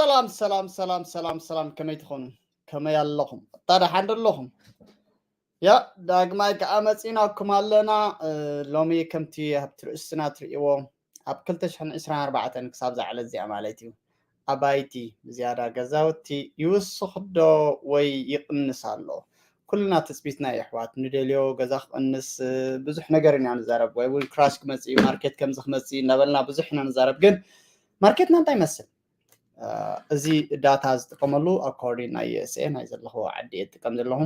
ሰላም ሰላም ሰላም ሰላም ሰላም፣ ከመይ ትኾኑ? ከመይ ኣለኹም? ኣታ ደሓን ዶ ኣለኹም? ያ፣ ዳግማይ ከኣ መጺናኩም ኣለና። እ፣ ሎሚ ከምቲ ኣብቲ ርእስና ትርእይዎ፣ ኣብ ክልተ ሽሕን ዕስራን ኣርባዕተን ክሳብ ዝዓለ እዚኣ ማለት እዩ፣ ኣባይቲ ብዝያዳ ገዛውቲ ይውስኽ ዶ ወይ ይቕንስ ኣሎ? ኩልና ትጽቢትና እዩ ኣሕዋት፣ ንደልዮ ገዛ ክቕንስ፣ እ፣ ብዙሕ ነገር ኢና ንዛረብ፣ ወይ እውን ክራሽ ክመጽእ እዩ፣ ማርኬት ከምዚ ክመጽእ እዩ እናበልና ብዙሕ ኢና ንዛረብ። ግን ማርኬትና እንታይ ይመስል? እ፣ እዚ ዳታ ዝጥቀመሉ ኣኮርዲን ናይ ዩ ኤስ ኤ ናይ ዘለኹዎ ዓዲ እየ ዝጥቀም ዘለኹ።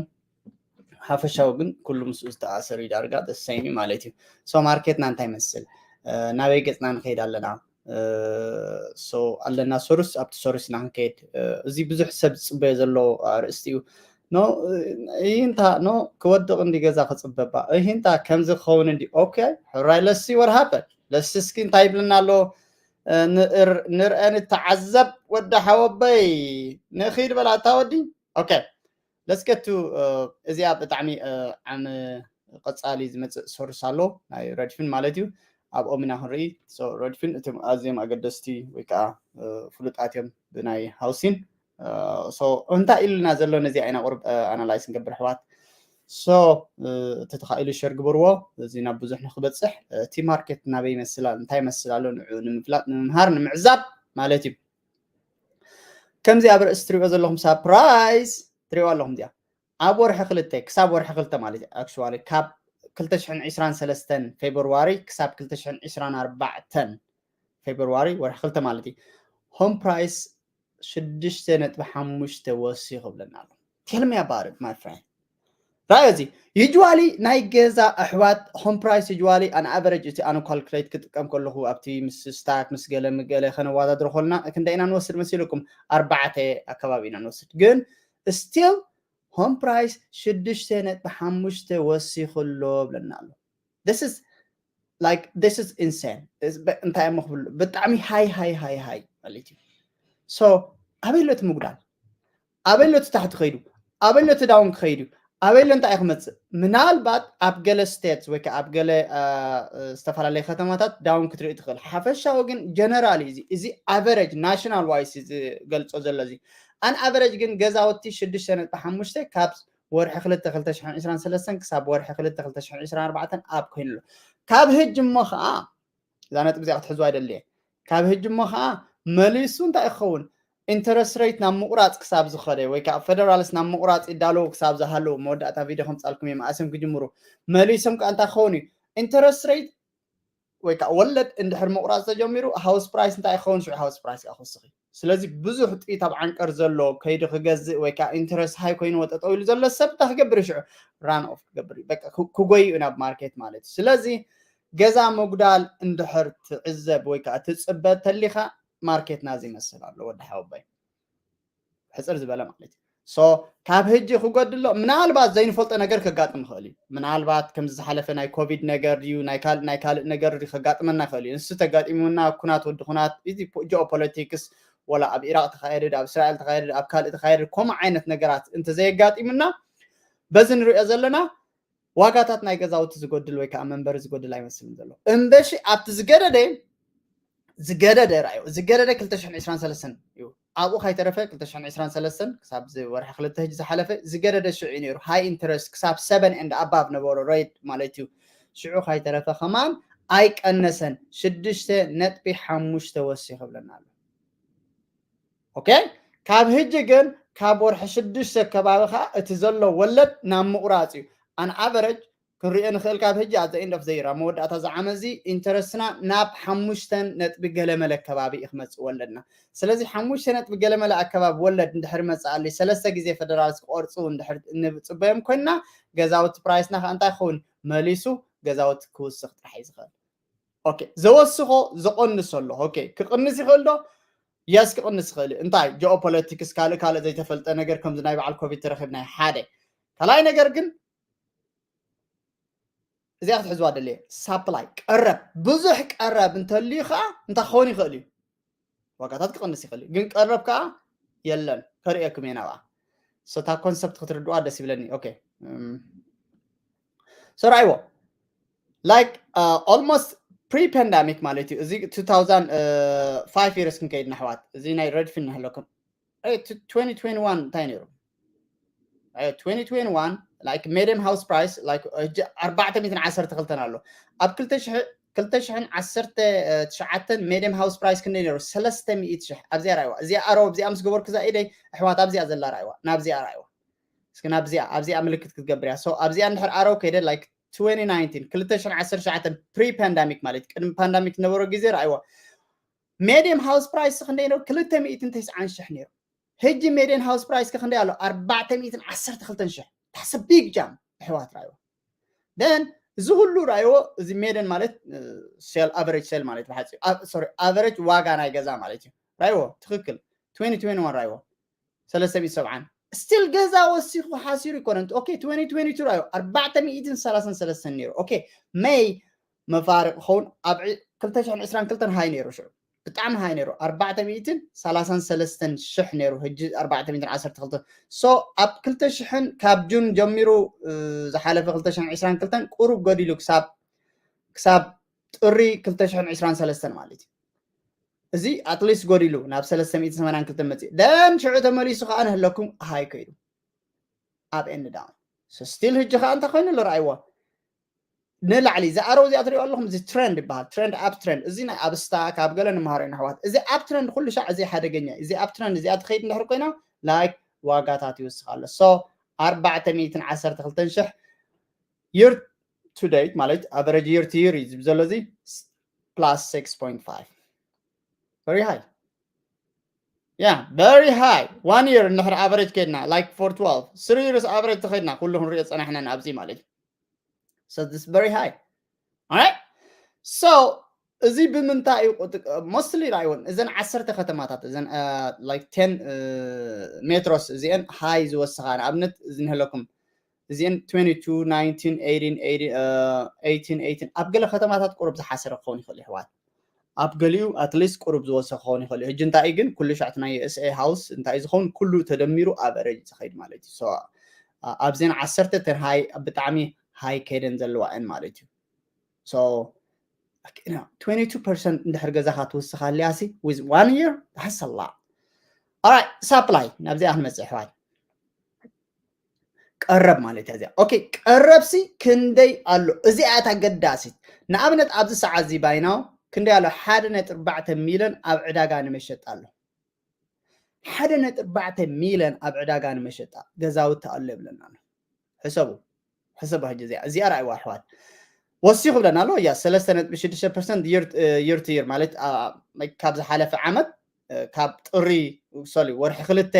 ሓፈሻዊ ግን ኩሉ ምስኡ ዝተኣሰር እዩ፣ ዳርጋ the same እዩ ማለት እዩ። ሶ ማርኬትና እንታይ ይመስል? እ፣ ናበይ ገጽና ንኸይድ ኣለና? እ፣ ሶ ኣለና ሶርስ፣ ኣብቲ ሶርስ ኢና ክንከይድ። እ፣ እዚ ብዙሕ ሰብ ዝጽበዮ ዘሎ ኣርእስቲ እዩ። ኖ፣ እ፣ ይህንታ፣ ኖ፣ ክወድቕ እንዲ ገዛ ክጽበባ። ይህንታ ከምዚ ክኸውን እንዲ። ኦኬ፣ ሕራይ፣ let's see what happen። Let's እስኪ እንታይ ይብልና ኣሎ? እ፣ ንእር-፣ ንርአ ንተዓዘብ ወዲ ሓወበይ። ንኺድ በላ እታ ወዲ። ኦኬ። Let's get to፣ እ፣ እዚኣ ብጣዕሚ፣ እ፣ ዓም-፣ ቀጻሊ ዝመጽእ ሶርስ ኣሎ፣ ናይ ረድፊን ማለት እዩ። ኣብኦም ኢና ክንርኢ። ሶ ረድፊን እቶም ኣዝዮም ኣገደስቲ ወይ ከዓ፣ እ፣ ፍሉጣት እዮም ብናይ ሃውሲን። እ፣ ሶ እንታይ ኢሉና ዘሎ ነዚኣ ኢና ቁሩብ፣ እ፣ ኣናላይዝ ንገብር ኣሕዋት። ሶ፣ እ፣ እቲ ተኻኢሉ ሸር ግበርዎ፣ እዚ ናብ ብዙሕ ንክበጽሕ። እቲ ማርኬት ናበይ ይመስል ኣሎ፣ እንታይ ይመስል ኣሎ ንዕኡ ንምፍላጥ፣ ንምምሃር፣ ንምዕዛብ ማለት እዩ። ከምዚ ኣብ ርእሲ ትሪእዎ ዘለኹም ሳፕራይዝ ትሪእዎ ኣለኹም እዚኣ። ኣብ ወርሒ ክልተ ክሳብ ወርሒ ክልተ ማለት እዩ። ኣክቹዋሊ ካብ ክልተ ሽሕን ዕስራን ሰለስተን ፌብርዋሪ ክሳብ ክልተ ሽሕን ዕስራን ኣርባዕተን ፌብርዋሪ ወርሒ ክልተ ማለት እዩ። ሆም ፕራይስ ሽዱሽተ ነጥቢ ሓሙሽተ ወሲኹ ይብለና ኣሎ። Tell me about it, my friend። ራዮ እዚ ዩጅዋሊ ናይ ገዛ ኣሕዋት ሆም ፕራይስ ዩጅዋሊ ኣን ኣቨሬጅ እቲ ኣነ ካልኩሌት ክጥቀም ከለኹ ኣብቲ ምስ ስታክ ምስ ገለ ምገለ ከነወዳድሮ ከለና ክንደይ ኢና ንወስድ መሲልኩም? ኣርባዕተ ኣካባቢ ኢና ንወስድ። ግን ስቲል ሆም ፕራይስ ሽዱሽተ ነጥቢ ሓሙሽተ ወሲኹ ኣሎ ብለና ኣሎ። This is like, this is insane። እዚ በ-፣ እንታይ እሞ ክብሉ፣ ብጣዕሚ ሃይ ሃይ ሃይ ሃይ ማለት እዩ። ሶ ኣበይ ኣሎ እቲ ምጉዳል? ኣበይ ኣሎ እቲ ታሕቲ ከይዱ? ኣበይ ኣሎ እቲ ዳውን ክኸይድ እዩ? ኣበይ ኣሎ እንታይ እዩ ክመጽእ? ምናልባት ኣብ ገለ ስቴትስ ወይ ከዓ ኣብ ገለ፣ አ፣ አ፣ ዝተፈላለየ ከተማታት ዳውን ክትርኢ ትኽእል። ሓፈሻዊ ግን ጀነራሊ እዚ፣ እዚ ኣቨሬጅ ናሽናል ዋይስ ዝገልጾ ዘሎ እዚ። ኣን ኣቨሬጅ ግን ገዛውቲ ሽዱሽተ ነጥቢ ሓሙሽተ ካብ ወርሒ ክልተ ክልተ ሽሕን ዕስራን ሰለስተን ክሳብ ወርሒ ክልተ ክልተ ሽሕን ዕስራን ኣርባዕተን ኣብ ኮይኑ ኣሎ። ካብ ህጂ እሞ ኸዓ፣ እዛ ነጥቢ እዚኣ ክትሕዝዋ ይደሊ እየ። ካብ ህጂ እሞ ኸዓ መሊሱ እንታይ ክኸውን? ኢንተረስት ሬት ናብ ምቑራጽ ክሳብ ዝኸደ ወይ ከዓ ፌደራልስ ናብ ምቑራጽ ይዳለዉ ክሳብ ዝሃለዉ፣ መወዳእታ ቪድዮ ከምጻልኩም እየ፣ መኣስ እዮም ክጅምሩ? መሊሶም ከዓ እንታይ ክኸውን እዩ? ኢንተረስት ሬት ወይ ከዓ ወለድ እንድሕር ምቑራጽ ተጀሚሩ፣ ሃውስ ፕራይስ እንታይ ክኸውን? ሽዑ ሃውስ ፕራይስ ከዓ ክውስኽ እዩ። ስለዚ ብዙሕ ጥይት ኣብ ዓንቀር ዘሎ ከይዱ ክገዝእ ወይ ከዓ ኢንተረስት ሃይ ኮይንዎ ጠጠው ኢሉ ዘሎ ሰብ እንታይ ክገብር እዩ? ሽዑ ራን ኦፍ ክገብር እዩ። በቃ ክ-፣ ክጎይ እዩ ናብ ማርኬት ማለት እዩ። ስለዚ ገዛ ምጉዳል እንድሕር ትዕዘብ ወይ ከዓ ትጽበ ተሊኻ፣ ማርኬትና እዚ ይመስል ኣሎ ወዲ ሓወቦይ። ሕጽር ዝበለ ማለት እዩ። ሶ ካብ ህጂ ክጎድሎ ምናልባት ዘይንፈልጦ ነገር ከጋጥም ይኽእል እዩ። ምናልባት ከምዚ ዝሓለፈ ናይ ኮቪድ ነገር ድዩ፣ ናይ ካልእ፣ ናይ ካልእ ነገር ድዩ ከጋጥመና ይኽእል እዩ። ንሱ ተጋጢሙና፣ ኩናት ወዲ ኩናት፣ እዚ ፖ-፣ ጂኦፖለቲክስ፣ ወላ ኣብ ኢራቅ ተኻየደ፣ ኣብ እስራኤል ተኻየደ፣ ኣብ ካልእ ተኻየደ፣ ከምኡ ዓይነት ነገራት እንተዘየጋጢሙና፣ በዚ ንሪኦ ዘለና ዋጋታት ናይ ገዛውቲ ዝጎድል ወይ ከዓ መንበሪ ዝጎድል ኣይመስልን ዘሎ። እምበሺ ኣብቲ ዝገደደ፣ ዝገደደ ራእዩ፣ ዝገደደ ክልተ ሽሕን ዕስራን ሰለስተን እዩ። ኣብኡ ካይተረፈ ክልተ ሽሕን ዕስራን ሰለስተን ክሳብ እዚ ወርሒ ክልተ ህጂ ዝሓለፈ ዝገደደ ሽዑ እዩ ነይሩ። ሃይ ኢንተረስት ክሳብ ሰቨን ኤንድ ኣባቭ ነበሮ ሬት ማለት እዩ። ሽዑ ካይተረፈ ከማን ኣይቀነሰን፣ ሽዱሽተ ነጥቢ ሓሙሽተ ወሲኹ ይብለና ኣሎ። ኦኬ፣ ካብ ህጂ ግን ካብ ወርሒ ሽዱሽተ ከባቢ ከዓ እቲ ዘሎ ወለድ ናብ ምቑራጽ እዩ። ኣን ኣቨረጅ ክንሪኦ ንኽእል ካብ ህጂ፣ at the end of the year፣ ኣብ መወዳእታ እዚ ዓመት እዚ ኢንተረስትና ናብ ሓሙሽተ ነጥቢ ገለመለ ከባቢ እዩ ክመጽእ ወለድና። ስለዚ ሓሙሽተ ነጥቢ ገለመለ ኣከባቢ ወለድ እንድሕር መጽኣሊ፣ ሰለስተ ግዜ ፌደራልስ ክቆርጹ እንድሕር እንጽበዮም ኮይንና፣ ገዛውቲ ፕራይስና ከዓ እንታይ ክኸውን? መሊሱ ገዛውቲ ክውስኽ ጥራሕ እዩ ዝኽእል። ኦኬ፣ ዘወስኾ ዘቐንሶ ኣሎ። ኦኬ፣ ክቕንስ ይኽእል ዶ? የስ፣ ክቕንስ ይኽእል እዩ። እንታይ? ጂኦፖለቲክስ፣ ካልእ ካልእ ዘይተፈልጠ ነገር፣ ከምዚ ናይ በዓል ኮቪድ ተረኺብናዮ፣ ሓደ። ካልኣይ ነገር ግን እዚኣ ክትሕዝዋ ደልየ፣ ሳፕላይ ቀረብ፣ ብዙሕ ቀረብ እንተልዩ ከዓ እንታይ ክኸውን ይኽእል እዩ? ዋጋታት ክቕንስ ይኽእል እዩ። ግን ቀረብ ከዓ የለን። ከርእየኩም እየ ናብኣ። ሶ እታ ኮንሰፕት ክትርድዋ ደስ ይብለኒ። ኦኬ። እም፣ ሶ ረኣይዎ። ላይክ፣ አ፣ ኦልሞስት ፕሪ ፓንዳሚክ ማለት እዩ። እዚ ቱ ታውዘንድ ፋይቭ ይርስ ክንከይድ ንኣሕዋት። እዚ ናይ ረድፊን ንሃለኩም። twenty twenty-one እንታይ ነይሩ? Twenty twenty-one like median house price like ሕጂ ኣርባዕተ ሚእትን ዓሰርተ ክልተን ኣሎ። ኣብ ክልተ ሽሕ ክልተ ሽሕን ዓሰርተ ትሽዓተን median house price ክንደይ ነይሩ? ሰለስተ ሚእቲ ሽሕ። ኣብዚኣ ራእይዋ፣ እዚኣ ኣረው ኣብዚኣ ምስ ገበርኩ እዛ ኢደይ ኣሕዋት ኣብዚኣ ዘላ ራእይዋ፣ ናብዚኣ ራእይዋ። እስኪ ናብዚኣ ኣብዚኣ ምልክት ክትገብር እያ። So ኣብዚኣ እንድሕር ኣረው ከይደ like twenty nineteen ክልተ ሽሕን ዓሰርተ ትሽዓተን pre pandemic ማለት ቅድሚ ፓንዳሚክ ነበሮ ግዜ ራእይዋ። Median house price ክንደይ ነይሩ? ክልተ ሚእትን ተስዓን ሽሕ ነይሩ። ሕጂ median house price ከ ክንደይ ኣሎ? ኣርባዕተ ሚእትን ዓሰርተ ክልተን ሽሕ። That's a big jump ኣሕዋት ራእይዎ። Then እዚ ሁሉ ራእይዎ፣ እዚ median ማለት sale average sale ማለት ብሓፂ sorry average ዋጋ ናይ ገዛ ማለት እዩ። ራእይዎ ትኽክል twenty twenty-one ራእይዎ ሰለስተ ሚእቲ ሰብዓን still ገዛ ወሲኹ ሓሲሩ ይኮነን። Okay twenty twenty-two ራእይዎ ኣርባዕተ ሚእትን ሰላሳን ሰለስተን ነይሩ። Okay May መፋርቕ ክኸውን ኣብ ክልተ ሽሕን ዕስራን ክልተን ሃይ ነይሩ። ሽዑ ብጣዕሚ ሃይ ነይሩ። ኣርባዕተ ሚእትን ሰላሳን ሰለስተን ሽሕ ነይሩ። ሕጂ ኣርባዕተ ሚእትን ዓሰርተ ክልተ። So ኣብ ክልተ ሽሕን ካብ ጁን ጀሚሩ ዝሓለፈ ክልተ ሽሕን ዕስራን ክልተን ቁሩብ ጎዲሉ ክሳብ ክሳብ ጥሪ ክልተ ሽሕን ዕስራን ሰለስተን ማለት እዩ። እዚ at least ጎዲሉ ናብ ሰለስተ ሚእትን ሰማንያን ክልተን መፅእ። Then ሽዑ ተመሊሱ ከዓ ንህለኩም ሃይ ከይዱ up and down። Still ሕጂ ከዓ እንታይ ኮይኑ ኣሎ ራእይዎ ንላዕሊ። እዚ ኣረው እዚኣ ትሪኦ ኣለኹም፣ እዚ ትረንድ ይበሃል። ትረንድ ኣፕ ትረንድ። እዚ ናይ ኣብ ስታክ ኣብ ገለ ንምሃሮ ኢና ኣሕዋት። እዚ ኣፕ ትረንድ ኩሉ ሻዕ እዚ ሓደገኛ እዩ። እዚ ኣፕ ትረንድ እዚኣ ትኸይድ እንድሕር ኮይና like ዋጋታት ይውስኽ ኣሎ። So ኣርባዕተ ሚእትን ዓሰርተ ክልተን ሽሕ year to date ማለት average year to year እዩ ዝብል ዘሎ እዚ plus six point five very high. Yeah very high. One year እንድሕር average ከይድና like for twelve three years average ተኸይድና ኩሉ ክንሪኦ ዝፀናሕና ኣብዚ ማለት እዩ። So this very high. Alright so እዚ ብምንታይ እዩ mostly ራእይዎን እዘን ዓሰርተ ከተማታት እዘን like ten metros እዚአን ሃይ ዝወሰኻ ንኣብነት እዚ ንህለኩም እዚአን twenty-two nineteen eighteen eighteen ኣብ ገለ ከተማታት ቁሩብ ዝሓሰረ ክኸውን ይኽእል ይሕዋት። ኣብ ገሊኡ at least ቁሩብ ዝወሰኸ ክኸውን ይኽእል እዩ። ሕጂ እንታይ እዩ ግን ኩሉ ሻዕ እቲ ናይ USA house እንታይ እዩ ዝኸውን ኩሉ ተደሚሩ average ዝኸይድ ማለት እዩ። So ኣብዘን ዓሰርተ እተን ሃይ ብጣዕሚ ሃይ ከይደን ዘለዋ እን ማለት እዩ። So twenty two percent እንድሕር ገዛኻ ትውስኻ ኣልያሲ with one year that's a lot. Alright supply ናብዚኣ ክንመፅእ ኣሕዋት። ቀረብ ማለት እያ እዚኣ። Okay ቀረብሲ ክንደይ ኣሎ? እዚኣ እታ ገዳሲት። ንኣብነት ኣብዚ ሰዓት እዚ ባይናው ክንደይ ኣሎ? ሓደ ነጥቢ ኣርባዕተ ሚልዮን ኣብ ዕዳጋ ንመሸጣ ኣሎ። ሓደ ነጥቢ ኣርባዕተ ሚልዮን ኣብ ዕዳጋ ንመሸጣ ገዛውቲ ኣሎ ይብለና ኣሎ። ሕሰቡ ሕሰቡ ሕጂ እዚኣ እዚኣ ርኣይዋ ኣሕዋት። ወሲኹ ብለና ኣሎ እያ ሰለስተ ነጥቢ ሽዱሽተ ፐርሰንት year to year ማለት ካብ ዝሓለፈ ዓመት ካብ ጥሪ sorry ወርሒ ክልተ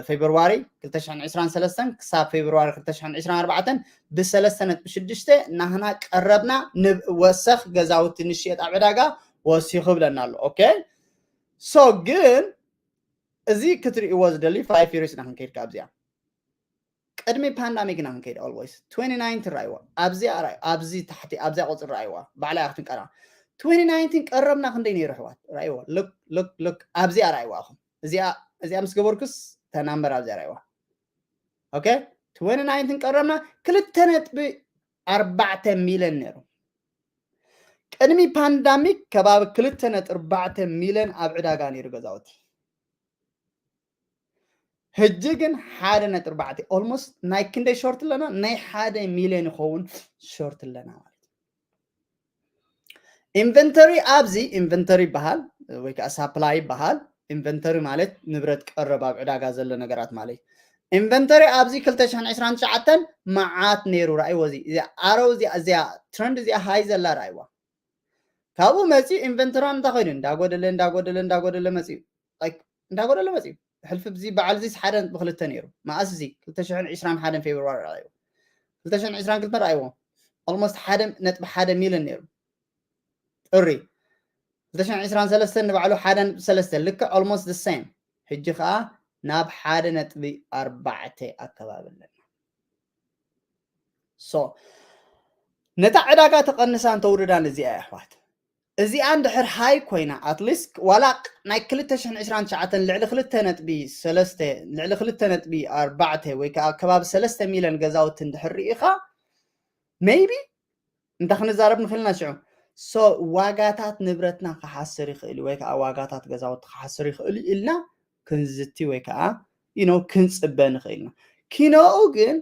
ፌብርዋሪ ክልተ ሽሕን ዕስራን ሰለስተን ክሳብ ፌብርዋሪ ክልተ ሽሕን ዕስራን ኣርባዕተን ብሰለስተ ነጥቢ ሽዱሽተ ናህና ቀረብና ንወሰኽ ገዛውቲ ንሽየጥ ኣብ ዕዳጋ ወሲኹ ብለና ኣሎ። Okay so ግን እዚ ክትርእይዎ ዝደሊ five years ኢና ክንከይድ ካብዚኣ ቅድሚ ፓንዳሚክ ኢና ክንከይድ always twenty nineteen ራእይዋ ኣብዚኣ ራእይ ኣብዚ ታሕቲ ኣብዚኣ ቁፅሪ ራእይዋ ባዕላ እያ ክትንቀራ twenty nineteen ቀረብና ክንደይ ነይሩ ኣሕዋት ራእይዋ look look look ኣብዚኣ ራእይዋ ኢኹም እዚኣ እዚኣ ምስ ገበርኩስ ተናምበር ኣብዚኣ ራእይዋ Okay twenty nineteen ቀረብና ክልተ ነጥቢ ኣርባዕተ ሚልዮን ነይሩ ቅድሚ ፓንዳሚክ ከባቢ ክልተ ነጥቢ ኣርባዕተ ሚልዮን ኣብ ዕዳጋ ነይሩ ገዛውቲ ሕጂ ግን ሓደ ነጥቢ ኣርባዕተ almost ናይ ክንደይ short ኣለና ናይ ሓደ ሚልዮን ይኸውን short ኣለና ማለት inventory ኣብዚ inventory ይበሃል ወይ ከዓ supply ይበሃል inventory ማለት ንብረት ቀረብ ኣብ ዕዳጋ ዘሎ ነገራት ማለት inventory ኣብዚ ክልተ ሽሕን ዕስራን ትሽዓተን መዓት ነይሩ ራእይዎ እዚ እዚኣ ኣረው እዚኣ እዚኣ trend እዚኣ ሃይ ዘላ ራእይዋ ካብኡ መፂኡ inventory እንታይ ኮይኑ እንዳጎደለ እንዳጎደለ እንዳጎደለ መፂኡ እንዳጎደለ መፂኡ ሕልፊ ብዚ በዓል እዚ ሓደ ነጥቢ ክልተ ነይሩ መኣስ እዚ ክልተ ሽሕን ዕስራን ሓደን ፌብርዋሪ ራእይዎ ክልተ ሽሕን ዕስራን ክልተን ራእይዎ almost ሓደ ነጥቢ ሓደ ሚልዮን ነይሩ ጥሪ ክልተ ሽሕን ዕስራን ሰለስተን ንባዕሉ ሓደ ነጥቢ ሰለስተ ልክዕ almost the same ሕጂ ከዓ ናብ ሓደ ነጥቢ ኣርባዕተ ኣከባቢ ኣለና so ነታ ዕዳጋ ተቐንሳን ተውርዳን እዚኣ እያ ኣሕዋት እዚኣ እንድሕር ሃይ ኮይና at least ዋላ ናይ ክልተ ሽሕን ዕስራን ትሽዓተን ልዕሊ ክልተ ነጥቢ ሰለስተ ልዕሊ ክልተ ነጥቢ ኣርባዕተ ወይ ከዓ ከባቢ ሰለስተ ሚልዮን ገዛውቲ እንድሕር ርኢኻ maybe እንታይ ክንዛረብ ንኽእል ኢና ሽዑ so ዋጋታት ንብረትና ክሓስር ይኽእል እዩ ወይ ከዓ ዋጋታት ገዛውቲ ክሓስር ይኽእል እዩ ኢልና ክንዝቲ ወይ ከዓ you know ክንፅበ ንኽእል ኢና። ኪኖኡ ግን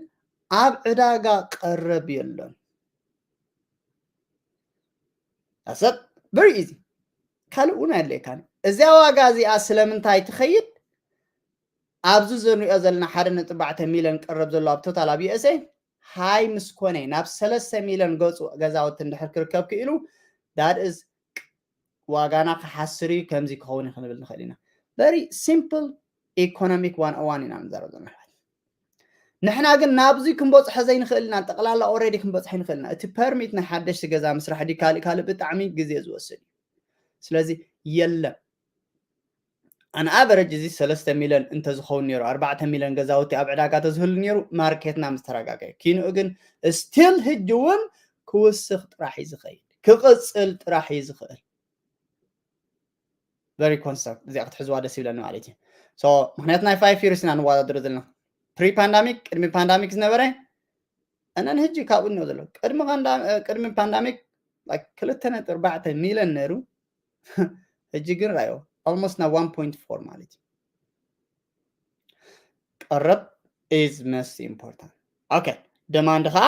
ኣብ ዕዳጋ ቀረብ የሎን። That's it. Very easy. ካልእ እውን ኣየድልየካን። እዚኣ ዋጋ እዚኣ ስለምንታይ ትኸይድ? ኣብዚ ዝንሪኦ ዘለና ሓደ ነጥቢ ኣርባዕተ ሚልዮን ቀረብ ዘሎ ኣብ ቶታል ኣብ ዩኤስኤ ሃይ ምስ ኮነ ናብ ሰለስተ ሚልዮን ገፁ ገዛውቲ እንድሕር ክርከብ ክኢሉ that is ዋጋና ክሓስር እዩ፣ ከምዚ ክኸውን እዩ ክንብል ንኽእል ኢና። Very simple economic one oh one ኢና ንዛረብ ዘለና። ንሕና ግን ናብዚ ክንበፅሖ ዘይንኽእል ኢና። ጠቕላላ already ክንበፅሖ ይንኽእል ኢና። እቲ ፐርሚት ናይ ሓደሽቲ ገዛ ምስራሕ ድዩ ካልእ ካልእ ብጣዕሚ ግዜ ዝወስድ እዩ። ስለዚ የለን። ኣን ኣቨረጅ እዚ ሰለስተ ሚልዮን እንተዝኸውን ነይሩ፣ ኣርባዕተ ሚልዮን ገዛውቲ ኣብ ዕዳጋ ተዝህሉ ነይሩ፣ ማርኬትና ምስ ተረጋገየ። ኪንኡ ግን ስቲል ህጂ እውን ክውስኽ ጥራሕ እዩ ዝኸይድ፣ ክቕፅል ጥራሕ እዩ ዝኽእል። Very concept እዚኣ ክትሕዝዋ ደስ ይብለኒ ማለት እዩ። So ምክንያቱ ናይ ፋይቭ ይርስ ኢና ንወዳደር ዘለና። ፕሪ ፓንዳሚክ፣ ቅድሚ ፓንዳሚክ ዝነበረ እነን ህጂ ካብኡ ነው ዘሎ። ቅድሚ ቅድሚ ፓንዳሚክ ክልተ ነጥቢ ኣርባዕተ ሚልዮን ነይሩ። ህጂ ግን ራዮ almost ናብ one point four ማለት እዩ። ቀረብ is most important። ኦኬ፣ ደማንድ ከዓ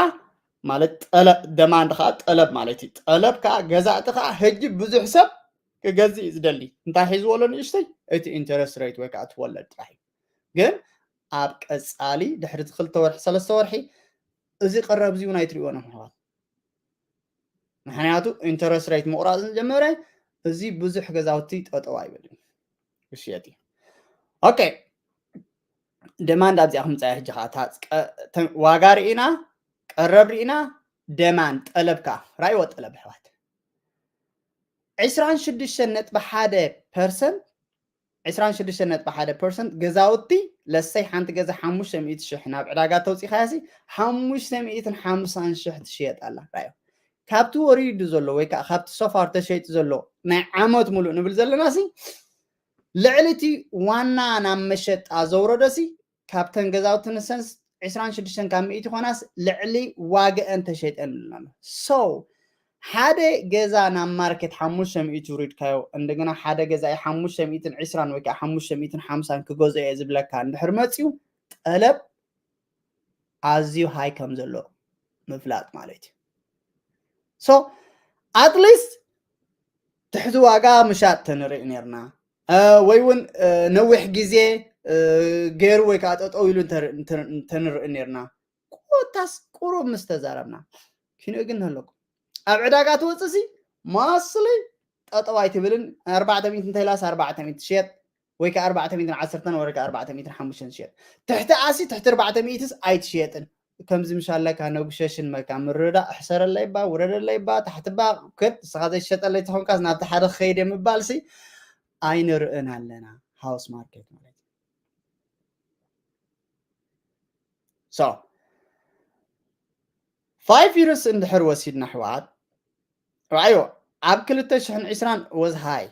ማለት ጠለብ፣ ደማንድ ከዓ ጠለብ ማለት እዩ። ጠለብ ከዓ ገዛእቲ ከዓ ህጂ ብዙሕ ሰብ ክገዝእ እዩ ዝደሊ። እንታይ ሒዝዎ ኣሎ ንእሽተይ? እቲ ኢንተረስት ሬት ወይ ከዓ እቲ ወለድ ጥራሕ እዩ። ግን ኣብ ቀፃሊ ድሕሪ እቲ ክልተ ወርሒ ሰለስተ ወርሒ እዚ ቀረብ እዚ እውን ኣይትሪእዎን እዮም ኣሕዋት። ምክንያቱ ኢንተረስት ሬት ምቑራፅ ዝጀመረ እዚ ብዙሕ ገዛውቲ ጠጠው ኣይበልን፣ ይሽየጥ እዩ። ኦኬ፣ ደማንድ ኣብዚኣ ክምፃ ሕጂ ከዓ ዋጋ ርኢና፣ ቀረብ ርኢና፣ ደማንድ ጠለብ ከዓ ራይዎ ጠለብ ኣሕዋት ዕስራን ሽዱሽተን ነጥቢ ሓደ ፐርሰንት ዕስራን ሽዱሽተን ነጥቢ ሓደ ፐርሰንት ገዛውቲ ለሰይ ሓንቲ ገዛ ሓሙሽተ ሚእቲ ሽሕ ናብ ዕዳጋ ተውፂኻያሲ ሓሙሽተ ሚእትን ሓምሳን ሽሕ ትሽየጥ ኣላ። ራዮ ካብቲ ወሪዱ ዘሎ ወይ ከዓ ካብቲ ሶፋር ተሸይጡ ዘሎ ናይ ዓመት ሙሉእ ንብል ዘለናሲ ልዕሊ እቲ ዋና ናብ መሸጣ ዘውረዶሲ ካብተን ገዛውቲ ንሰንስ ዕስራን ሽዱሽተን ካብ ሚእቲ ኮናስ ልዕሊ ዋግአን ተሸይጠን ኣለና። So ሓደ ገዛ ናብ ማርኬት ሓሙሽተ ሚእቲ ውሪድካዮ እንደገና ሓደ ገዛ ሓሙሽተ ሚእትን ዕስራን ወይ ከዓ ሓሙሽተ ሚእትን ሓምሳን ክገዝኦ እየ ዝብለካ እንድሕር መፅዩ ጠለብ ኣዝዩ ሃይ ከም ዘሎ ምፍላጥ ማለት እዩ። So at least ትሕቲ ዋጋ ምሻጥ ተንርኢ ነርና ወይ እውን ነዊሕ ግዜ ገይሩ ወይ ከዓ ጠጠው ኢሉ ተንርኢ ነርና። ኮታስ ቁሩብ ምስ ተዛረብና ኪንኡ ግን ኣለኩም ኣብ ዕዳጋ ትወፅእ ሲ ማስሊ ጠጠው ኣይትብልን። ኣርባዕተ ሚእቲ እንተይላስ ኣርባዕተ ሚእቲ ትሸየጥ ወይ ከዓ ኣርባዕተ ሚእትን ዓሰርተን ወይ ከዓ ኣርባዕተ ሚእትን ሓሙሽተን ትሸየጥ። ትሕቲ ኣሲ ትሕቲ ኣርባዕተ ሚእትስ ኣይትሸየጥን። ከምዚ ምሻለካ ነጉሸሽን መካ ምርዳእ እሕሰረለይ ባ ውረደለይ ባ ታሕቲ ባ ክድ ንስኻ ዘይሸጠለይ ተኾንካስ ናብቲ ሓደ ክኸይድ እየ ምባልሲ ኣይንርእን ኣለና። ሃውስ ማርኬት ማለት እዩ። So ፋይቭ ይርስ እንድሕር ወሲድና ኣሕዋት ርኣዮ ኣብ ክልተ ሽሕን ዕስራን was high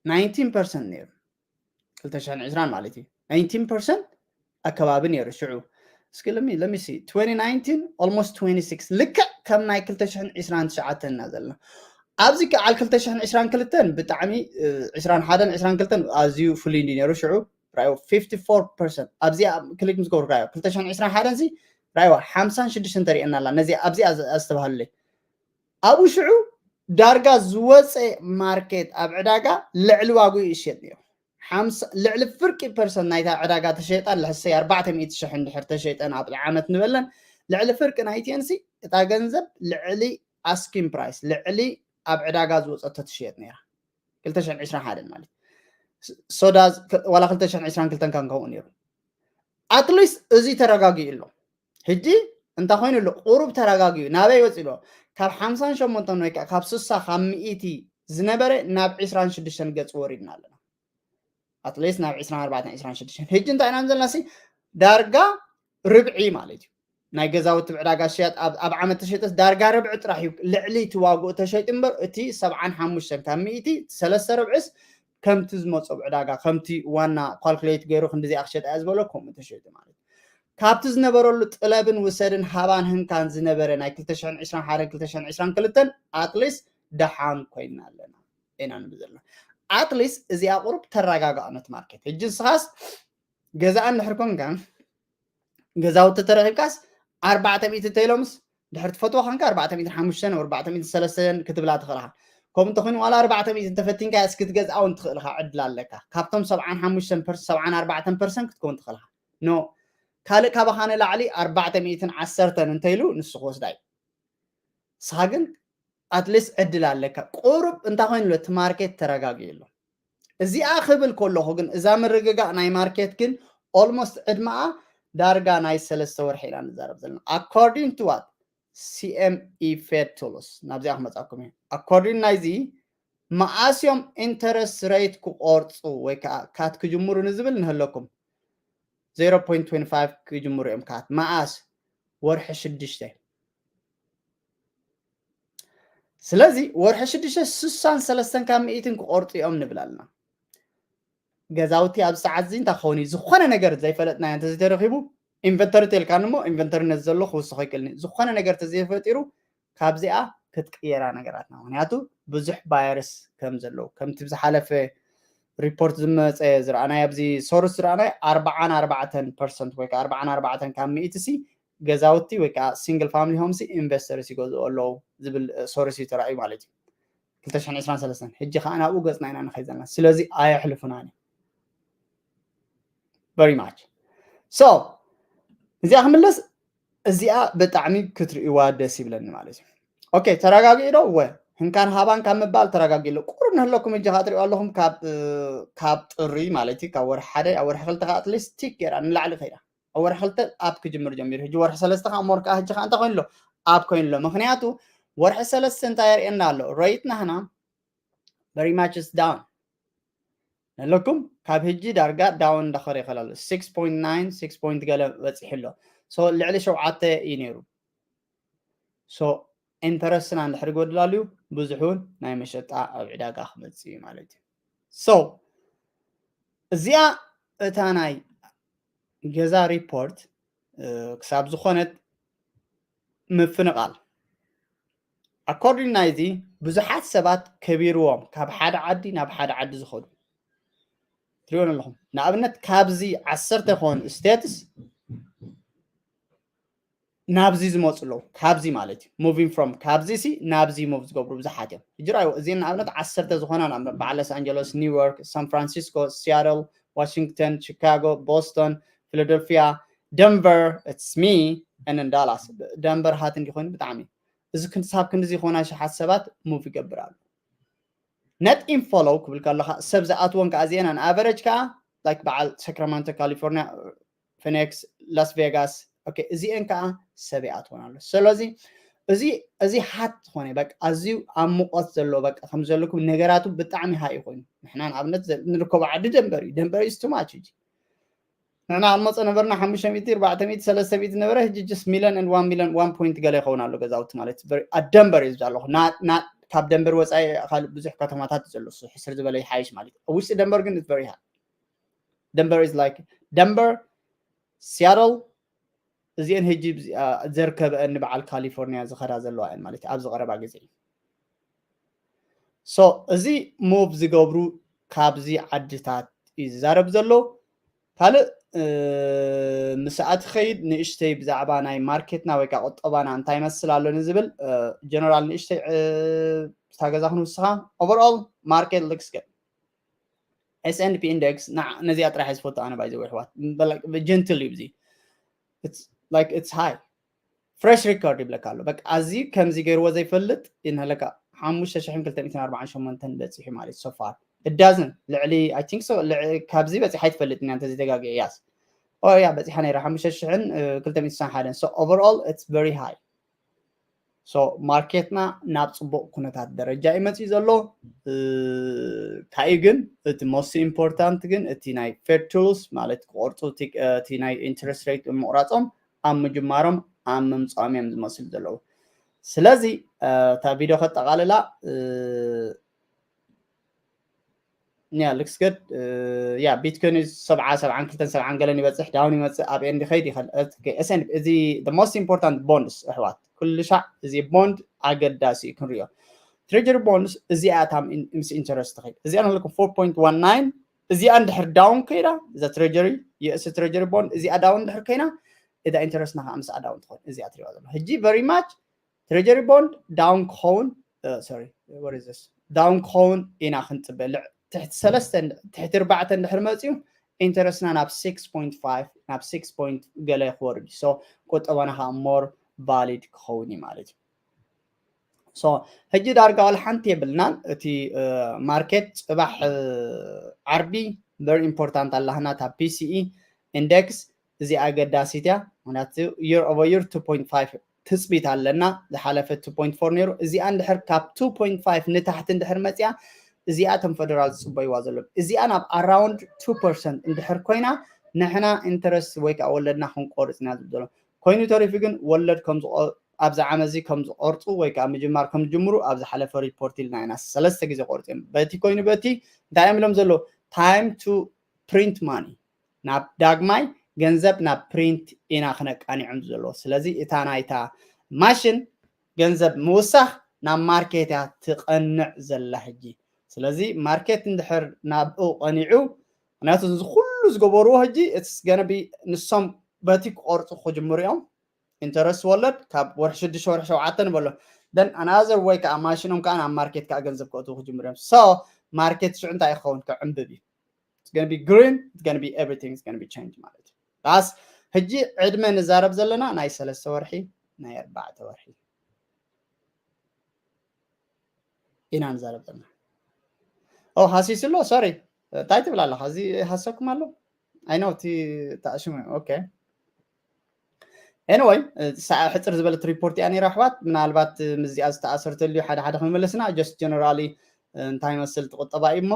ናይንቲን ፐርሰንት ነይሩ። ክልተ ሽሕን ዕስራን ማለት እዩ ናይንቲን ፐርሰንት ኣከባቢ ነይሩ ሽዑ። እስኪ let me let me see twenty nineteen almost twenty six ልክዕ ከም ናይ ክልተ ሽሕን ዕስራን ትሽዓተን ኢና ዘለና። ኣብዚ ከዓል ክልተ ሽሕን ዕስራን ክልተን ብጣዕሚ ዕስራን ሓደን ዕስራን ክልተን ኣዝዩ ፍሉይ እንዲ ነይሩ ሽዑ ራዮ ፊፍቲ ፎር ፐርሰንት ኣብዚኣ ክሊክ ምስ ገበርካዮ ክልተ ሽሕን ዕስራን ሓደን ሲ ራዮ ሓምሳን ሽዱሽተን ተሪእና ኣላ ነዚ ኣብዚኣ ዝተባሃለለይ ኣብኡ ሽዑ ዳርጋ ዝወፀ ማርኬት ኣብ ዕዳጋ ልዕሊ ዋግኡ ይሸጥ ነይሩ። ልዕሊ ፍርቂ ፐርሰንት ናይታ ዕዳጋ ተሸይጣ ልሕሰይ ኣርባዕተ ሚእቲ ሽሕ እንድሕር ተሸይጠን ኣብ ዓመት ንበለን ልዕሊ ፍርቂ ናይቲአን ሲ እታ ገንዘብ ልዕሊ ኣስኪን ፕራይስ ልዕሊ ኣብ ዕዳጋ ዝወፀቶ ትሽየጥ ነይራ። ክልተ ሽሕን ዕስራን ሓደን ማለት ሶዳዝ ዋላ ክልተ ሽሕን ዕስራን ክልተን ካን ከምኡ ነይሩ። ኣትሊስት እዚ ተረጋጊኡ ኣሎ። ሕጂ እንታይ ኮይኑ ኣሎ? ቁሩብ ተረጋጊኡ ናበይ ወፂ ኣሎ? ካብ ሓምሳን ሸሞንተን ወይ ከዓ ካብ ስሳ ካብ ሚእቲ ዝነበረ ናብ ዕስራን ሽዱሽተን ገፅ ወሪድና ኣለና። ኣትሊስት ናብ ዕስራን ኣርባዕተን ዕስራን ሽዱሽተን ሕጂ እንታይ ኢና ዘለና ሲ ዳርጋ ርብዒ ማለት እዩ። ናይ ገዛውቲ ብዕዳጋ ሽያጥ ኣብ ዓመት ተሸጠስ ዳርጋ ርብዒ ጥራሕ እዩ ልዕሊ እቲ ዋግኡ ተሸይጡ እምበር እቲ ሰብዓን ሓሙሽተን ካብ ሚእቲ ሰለስተ ርብዕስ ከምቲ ዝመፆ ብዕዳጋ ከምቲ ዋና ካልኩሌት ገይሩ ክንዲዚኣ ክሸጣ እያ ዝበሎ ከምኡ ተሸይጡ ማለት እዩ። ካብቲ ዝነበረሉ ጥለብን ውሰድን ሃባን ህንካን ዝነበረ ናይ ክልተ ሽሕን ዕስራን ሓደን ክልተ ሽሕን ዕስራን ክልተን ኣትሊስት ደሓን ኮይና ኣለና ኢና ንብል ዘለና። at least እዚኣ ቁሩብ ተረጋጋእ ነቲ ማርኬት። ሕጂ ንስኻስ ገዛእ እንድሕር ኮንካ፣ ገዛውቲ ተረኺብካስ ኣርባዕተ ሚእቲ እንተኢሎምስ፣ ድሕር ትፈትዎ ኮንካ ኣርባዕተ ሚእትን ሓሙሽተን ኣርባዕተ ሚእትን ሰለስተን ክትብላ ትኽእል ኢኻ። ከምኡ እንተኾይኑ ዋላ ኣርባዕተ ሚእቲ እንተፈቲንካ እስኪ ክትገዝኣ እውን ትኽእል ኢኻ፣ ዕድል ኣለካ። ካብቶም ሰብዓን ሓሙሽተን ፐርሰንት፣ ሰብዓን ኣርባዕተን ፐርሰንት ክትከውን ትኽእል ኢኻ። ኖ፣ ካልእ ካባኻ ንላዕሊ ኣርባዕተ ሚእትን ዓሰርተን እንተኢሉ ንሱ ክወስዳ እዩ። ንስኻ ግን at least ዕድል ኣለካ። ቁሩብ እንታይ ኮይኑ ኣሎ፣ እቲ ማርኬት ተረጋጊኡ ኣሎ። እዚኣ ክብል ከለኹ ግን እዛ ምርግጋእ ናይ ማርኬት ግን almost ዕድመኣ ዳርጋ ናይ ሰለስተ ወርሒ ኢና ንዛረብ ዘለና። According to what? CME Fed Tools ናብዚኣ ክመጻኩም እዩ። According ናይዚ መኣስ እዮም interest rate ክቆርጹ ወይ ከዓ cut ክጅምሩ ንዝብል ንህለኩም zero point twenty five ክጅምሩ እዮም cut። መኣስ? ወርሒ ሽዱሽተ። ስለዚ ወርሒ ሽዱሽተ ስሳን ሰለስተን ካብ ሚእትን ክቆርጡ እዮም ንብል ኣለና። ገዛውቲ ኣብ ሰዓት እዚ እንታይ ክኸውን እዩ? ዝኾነ ነገር ዘይፈለጥናዮ እንተዘይተረኺቡ፣ ኢንቨንተሪ ተልካኒ እሞ ኢንቨንተሪ ነዚ ዘሎ ክውስኾ ይክእልኒ። ዝኾነ ነገር ተዘይፈጢሩ ካብዚኣ ክትቅየራ ነገራትና። ምክንያቱ ብዙሕ ባየርስ ከም ዘለዉ፣ ከምቲ ብዝሓለፈ ሪፖርት ዝመፀ ዝረኣናዮ፣ ኣብዚ ሶርስ ዝረኣናዮ ኣርባዓን ኣርባዕተን ፐርሰንት ወይ ከዓ ኣርባዓን ኣርባዕተን ካብ ሚእቲ ሲ ገዛውቲ ወይ ከዓ ሲንግል ፋሚሊ ሆምሲ ኢንቨስተርስ ይገዝኡ ኣለዉ ዝብል ሶርስ እዩ ተራእዩ ማለት እዩ። ክልተ ሽሕን ዕስራን ሰለስተን። ሕጂ ከዓ ናብኡ ገፅና ኢና ንኸይድ ዘለና። ስለዚ ኣየሕልፉናን እዩ። Very much። So እዚኣ ክምለስ፣ እዚኣ ብጣዕሚ ክትርእይዋ ደስ ይብለኒ ማለት እዩ። ኦኬ፣ ተረጋጊኡ ዶ? ወ ህንካን ሃባን ካብ ምባል ተረጋጊኡ ኣሎ። ቁሩብ ንህለኩም ሕጂ ከዓ ትርእዩ ኣለኹም፣ ካብ ካብ ጥሪ ማለት እዩ፣ ካብ ወርሒ ሓደ ኣብ ወርሒ ክልተ ከዓ at least ቲክ ገይራ ንላዕሊ ከይዳ። ኣብ ወርሒ ክልተ ኣፕ ክጅምር ጀሚሩ። ሕጂ ወርሒ ሰለስተ ከዓ ሞር ከዓ ሕጂ ከዓ እንታይ ኮይኑ ኣሎ? ኣፕ ኮይኑ ኣሎ። ምክንያቱ ወርሒ ሰለስተ እንታይ የርእየና ኣሎ? ሬት ናህና very much is down ኣለኩም። ካብ ሕጂ ዳርጋ ዳውን እንዳኸረ ይኸል ኣሎ። ሲክስ ፖይንት ናይን፣ ሲክስ ፖይንት ገለ በፂሑ ኣሎ። So ልዕሊ ሸውዓተ እዩ ነይሩ። So ኢንተረስትና እንድሕር ይጎድል ኣልዩ፣ ብዙሕ እውን ናይ መሸጣ ኣብ ዕዳጋ ክመፅእ እዩ ማለት እዩ። So እዚኣ እታ ናይ ገዛ ሪፖርት ክሳብ ዝኾነት ምፍንቓል፣ ኣኮርዲን ናይዚ ብዙሓት ሰባት ከቢርዎም ካብ ሓደ ዓዲ ናብ ሓደ ዓዲ ዝኸዱ ትሪእዎም ኣለኹም። ንኣብነት ካብዚ ዓሰርተ ክኾኑ ስቴትስ ናብዚ ዝመፁ ኣለዉ። ካብዚ ማለት እዩ፣ ሙቪንግ ፍሮም ካብዚ ሲ ናብዚ ሙቭ ዝገብሩ ብዙሓት እዮም። ሕጂ ራእይዎ፣ እዚን ንኣብነት ዓሰርተ ዝኾና ንኣብነት በዓል ሎስ ኣንጀለስ፣ ኒውዮርክ፣ ሳን ፍራንሲስኮ፣ ሲያትል፣ ዋሽንግተን፣ ቺካጎ፣ ቦስቶን፣ ፊላደልፊያ፣ ደንቨር፣ it's me፣ and ዳላስ። ደንቨር ሃት እንዲኾይኑ ብጣዕሚ እዚ ክሳብ ክንድዚ ዝኾና ሽሓት ሰባት ሙቭ ይገብር ኣሎ። ነት ኢንፎሎው ክብል ከለኻ ሰብ ዝኣትወን ከዓ እዚአን ኣን ኣቨረጅ ከዓ ላይክ በዓል ሳክራማንቶ ካሊፎርኒያ፣ ፊኒክስ፣ ላስ ቬጋስ፣ ኦኬ፣ እዚአን ከዓ ሰብ ይኣትወን ኣሎ። ስለዚ እዚ እዚ ሃት ዝኾነ በቃ ኣዝዩ ኣብ ሙቐት ዘሎ በቃ ከም ዘለኩም ነገራቱ ብጣዕሚ ሃይ ኮይኑ ንሕና ንኣብነት ንርከቦ ዓዲ ደንበር እዩ። ደንበር is too much። ሕጂ ንሕና ኣብ መፀ ነበርና ሓሙሽተ ሚእቲ፣ ኣርባዕተ ሚእቲ፣ ሰለስተ ሚእቲ ነበረ። ሕጂ just ሚልዮን and ዋን ሚልዮን ዋን ፖይንት ገለ ይኸውን ኣሎ ገዛውቲ ማለት እዩ። ኣደንበር እዩ ዝብዛ ኣለኹ። ና- ና- ካብ ደንበር ወፃኢ ካልእ ብዙሕ ከተማታት እዩ ዘሎ። እሱ ሕስር ዝበለ ይሓይሽ ማለት እዩ። ኣብ ውሽጢ ደንበር ግን it's very high። ደንበር is like ደንበር፣ ሲያትል፣ እዚአን ሕጂ ዘርከበአን ንበዓል ካሊፎርኒያ ዝኸዳ ዘለዋ እየን ማለት እዩ ኣብዚ ቀረባ ግዜ። So እዚ ሙቭ ዝገብሩ ካብዚ ዓድታት እዩ ዝዛረብ ዘሎ። ካልእ ምስኣ ትኸይድ ንእሽተይ ብዛዕባ ናይ ማርኬትና ወይ ከዓ ቁጠባና እንታይ ይመስል ኣሎ ንዝብል ጀነራል ንእሽተይ እታ ገዛ ክንውስኻ። Overall market looks good። S and P index ነዚኣ ጥራሕ ዝፈቱ ኣነ ባይዘ ኣሕዋት ጀንትል እዩ። እዚ like it's high fresh record ይብለካ ኣሎ። በቃ ኣዚ ከምዚ ገይርዎ ዘይፈልጥ ይንህለካ ሓሙሽተ ሽሕን ክልተ ሚእትን ኣርባዓን ሸሞንተን በፂሑ ማለት so far እዳዝን ልዕሊ I think so ካብዚ በፂሓ ይትፈልጥ ኢና እንተዘይተጋጊ እያስ ያ በፂሓ ነይራ ሓሙሽተ ሽሕን ክልተ ሚእትን ሓደን። So overall it's very high። So ማርኬትና ናብ ፅቡቅ ኩነታት ደረጃ እዩ መፅኡ ዘሎ። ካዩ ግን እቲ most important ግን እቲ ናይ Fed tools ማለት ክቆርፁ እቲ ናይ interest rate ብምቁራፆም ኣብ ምጅማሮም ኣብ ምምፃኦም እዮም ዝመስሉ ዘለዉ። ስለዚ እታ ቪድዮ ከጠቃልላ ያ looks good። ያ ቢትኮይን ሰብዓ ሰብዓን ክልተን ሰብዓን ገለን ይበፅሕ ዳውን ይመፅእ ኣብ ኤንድ ይኸይድ ይኸል። እዚ most important ቦንድስ ኣሕዋት ኩሉ ሻዕ እዚ ቦንድ ኣገዳሲ እዩ ክንሪኦ። Treasury bonds እዚኣ እታ ምስ interest ትኸይድ። እዚኣ ንለኩም four point one nine፣ እዚኣ እንድሕር down ከይዳ፣ እዛ Treasury US Treasury bond እዚኣ down እንድሕር ከይና፣ እዛ interest ና ከዓ ምስኣ down ትኸውን። እዚኣ ትሪዋ ዘሎ ሕጂ very much Treasury bond down ክኸውን፣ sorry, what is this, down ክኸውን ኢና ክንፅበ። ትሕቲ ሰለስተ፣ ትሕቲ ኣርባዕተ እንድሕር መፅዩ፣ interest ና ናብ six point five፣ ናብ six point ገለ ክወርድ እዩ። So ቁጠባና ከዓ more valid ክኸውን እዩ ማለት እዩ። So ሕጂ ዳርጋ ዋላ ሓንቲ የብልናን። እቲ market ፅባሕ ዓርቢ very important ኣላህና፣ እታ PCE index እዚኣ ኣገዳሲት እያ። ምክንያቱ year over year two point five ትፅቢት ኣለና። ዝሓለፈ two point four ነይሩ። እዚኣ እንድሕር ካብ two point five ንታሕቲ እንድሕር መፅያ፣ እዚኣ እቶም ፌደራል ዝፅበይዋ ዘለዉ፣ እዚኣ ናብ around two percent እንድሕር ኮይና፣ ንሕና interest ወይ ከዓ ወለድና ክንቆርፅ ኢና ዝብል ዘሎ። ኮይኑ ተሪፉ ግን ወለድ ከም ኣብዚ ዓመት እዚ ከም ዝቆርፁ ወይ ከዓ ምጅማር ከም ዝጅምሩ ኣብ ዝሓለፈ ሪፖርት ኢልና ኢና። ሰለስተ ግዜ ቆርፂ እዮም። በቲ ኮይኑ በቲ እንታይ እዮም ኢሎም ዘለዉ? Time to print money፣ ናብ ዳግማይ ገንዘብ ናብ print ኢና ክነቃኒዖም ዘሎ። ስለዚ እታ ናይታ ማሽን ገንዘብ ምውሳኽ ናብ ማርኬት እያ ትቐንዕ ዘላ ሕጂ። ስለዚ ማርኬት እንድሕር ናብኡ ቀኒዑ፣ ምክንያቱ እዚ ኩሉ ዝገበርዎ ሕጂ it's gonna be ንሶም በቲ ክቆርፁ ክጅምሩ እዮም። Interest ወለድ ካብ ወርሒ ሽዱሽተ ወርሒ ሸውዓተ ንበሎ። Then another ወይ ከዓ ማሽኖም ከዓ ናብ ማርኬት ከዓ ገንዘብ ከእትዉ ክጅምሩ እዮም። So ማርኬት ሽዑ እንታይ ይኸውን? ክዕንብብ እዩ። It's gonna be green, it's gonna be everything, it's gonna be change ማለት እዩ። ባስ ሕጂ ዕድመ ንዛረብ ዘለና ናይ ሰለስተ ወርሒ፣ ናይ ኣርባዕተ ወርሒ ኢና ንዛረብ ዘለና። ኦ ሃሲሱ ኣሎ፣ sorry። እንታይ ትብል ኣለኻ? እዚ ሃሰኩም ኣሎ? I know እቲ ተኣሽሙ። Okay, anyway፣ ሰዓ ሕፅር ዝበለት ሪፖርት እያ ነይራ ኣሕዋት። ምናልባት ምስዚኣ ዝተኣሰርተልዩ ሓደ ሓደ ክንመለስና፣ just generally እንታይ መስል ትቁጠባ እዩ እሞ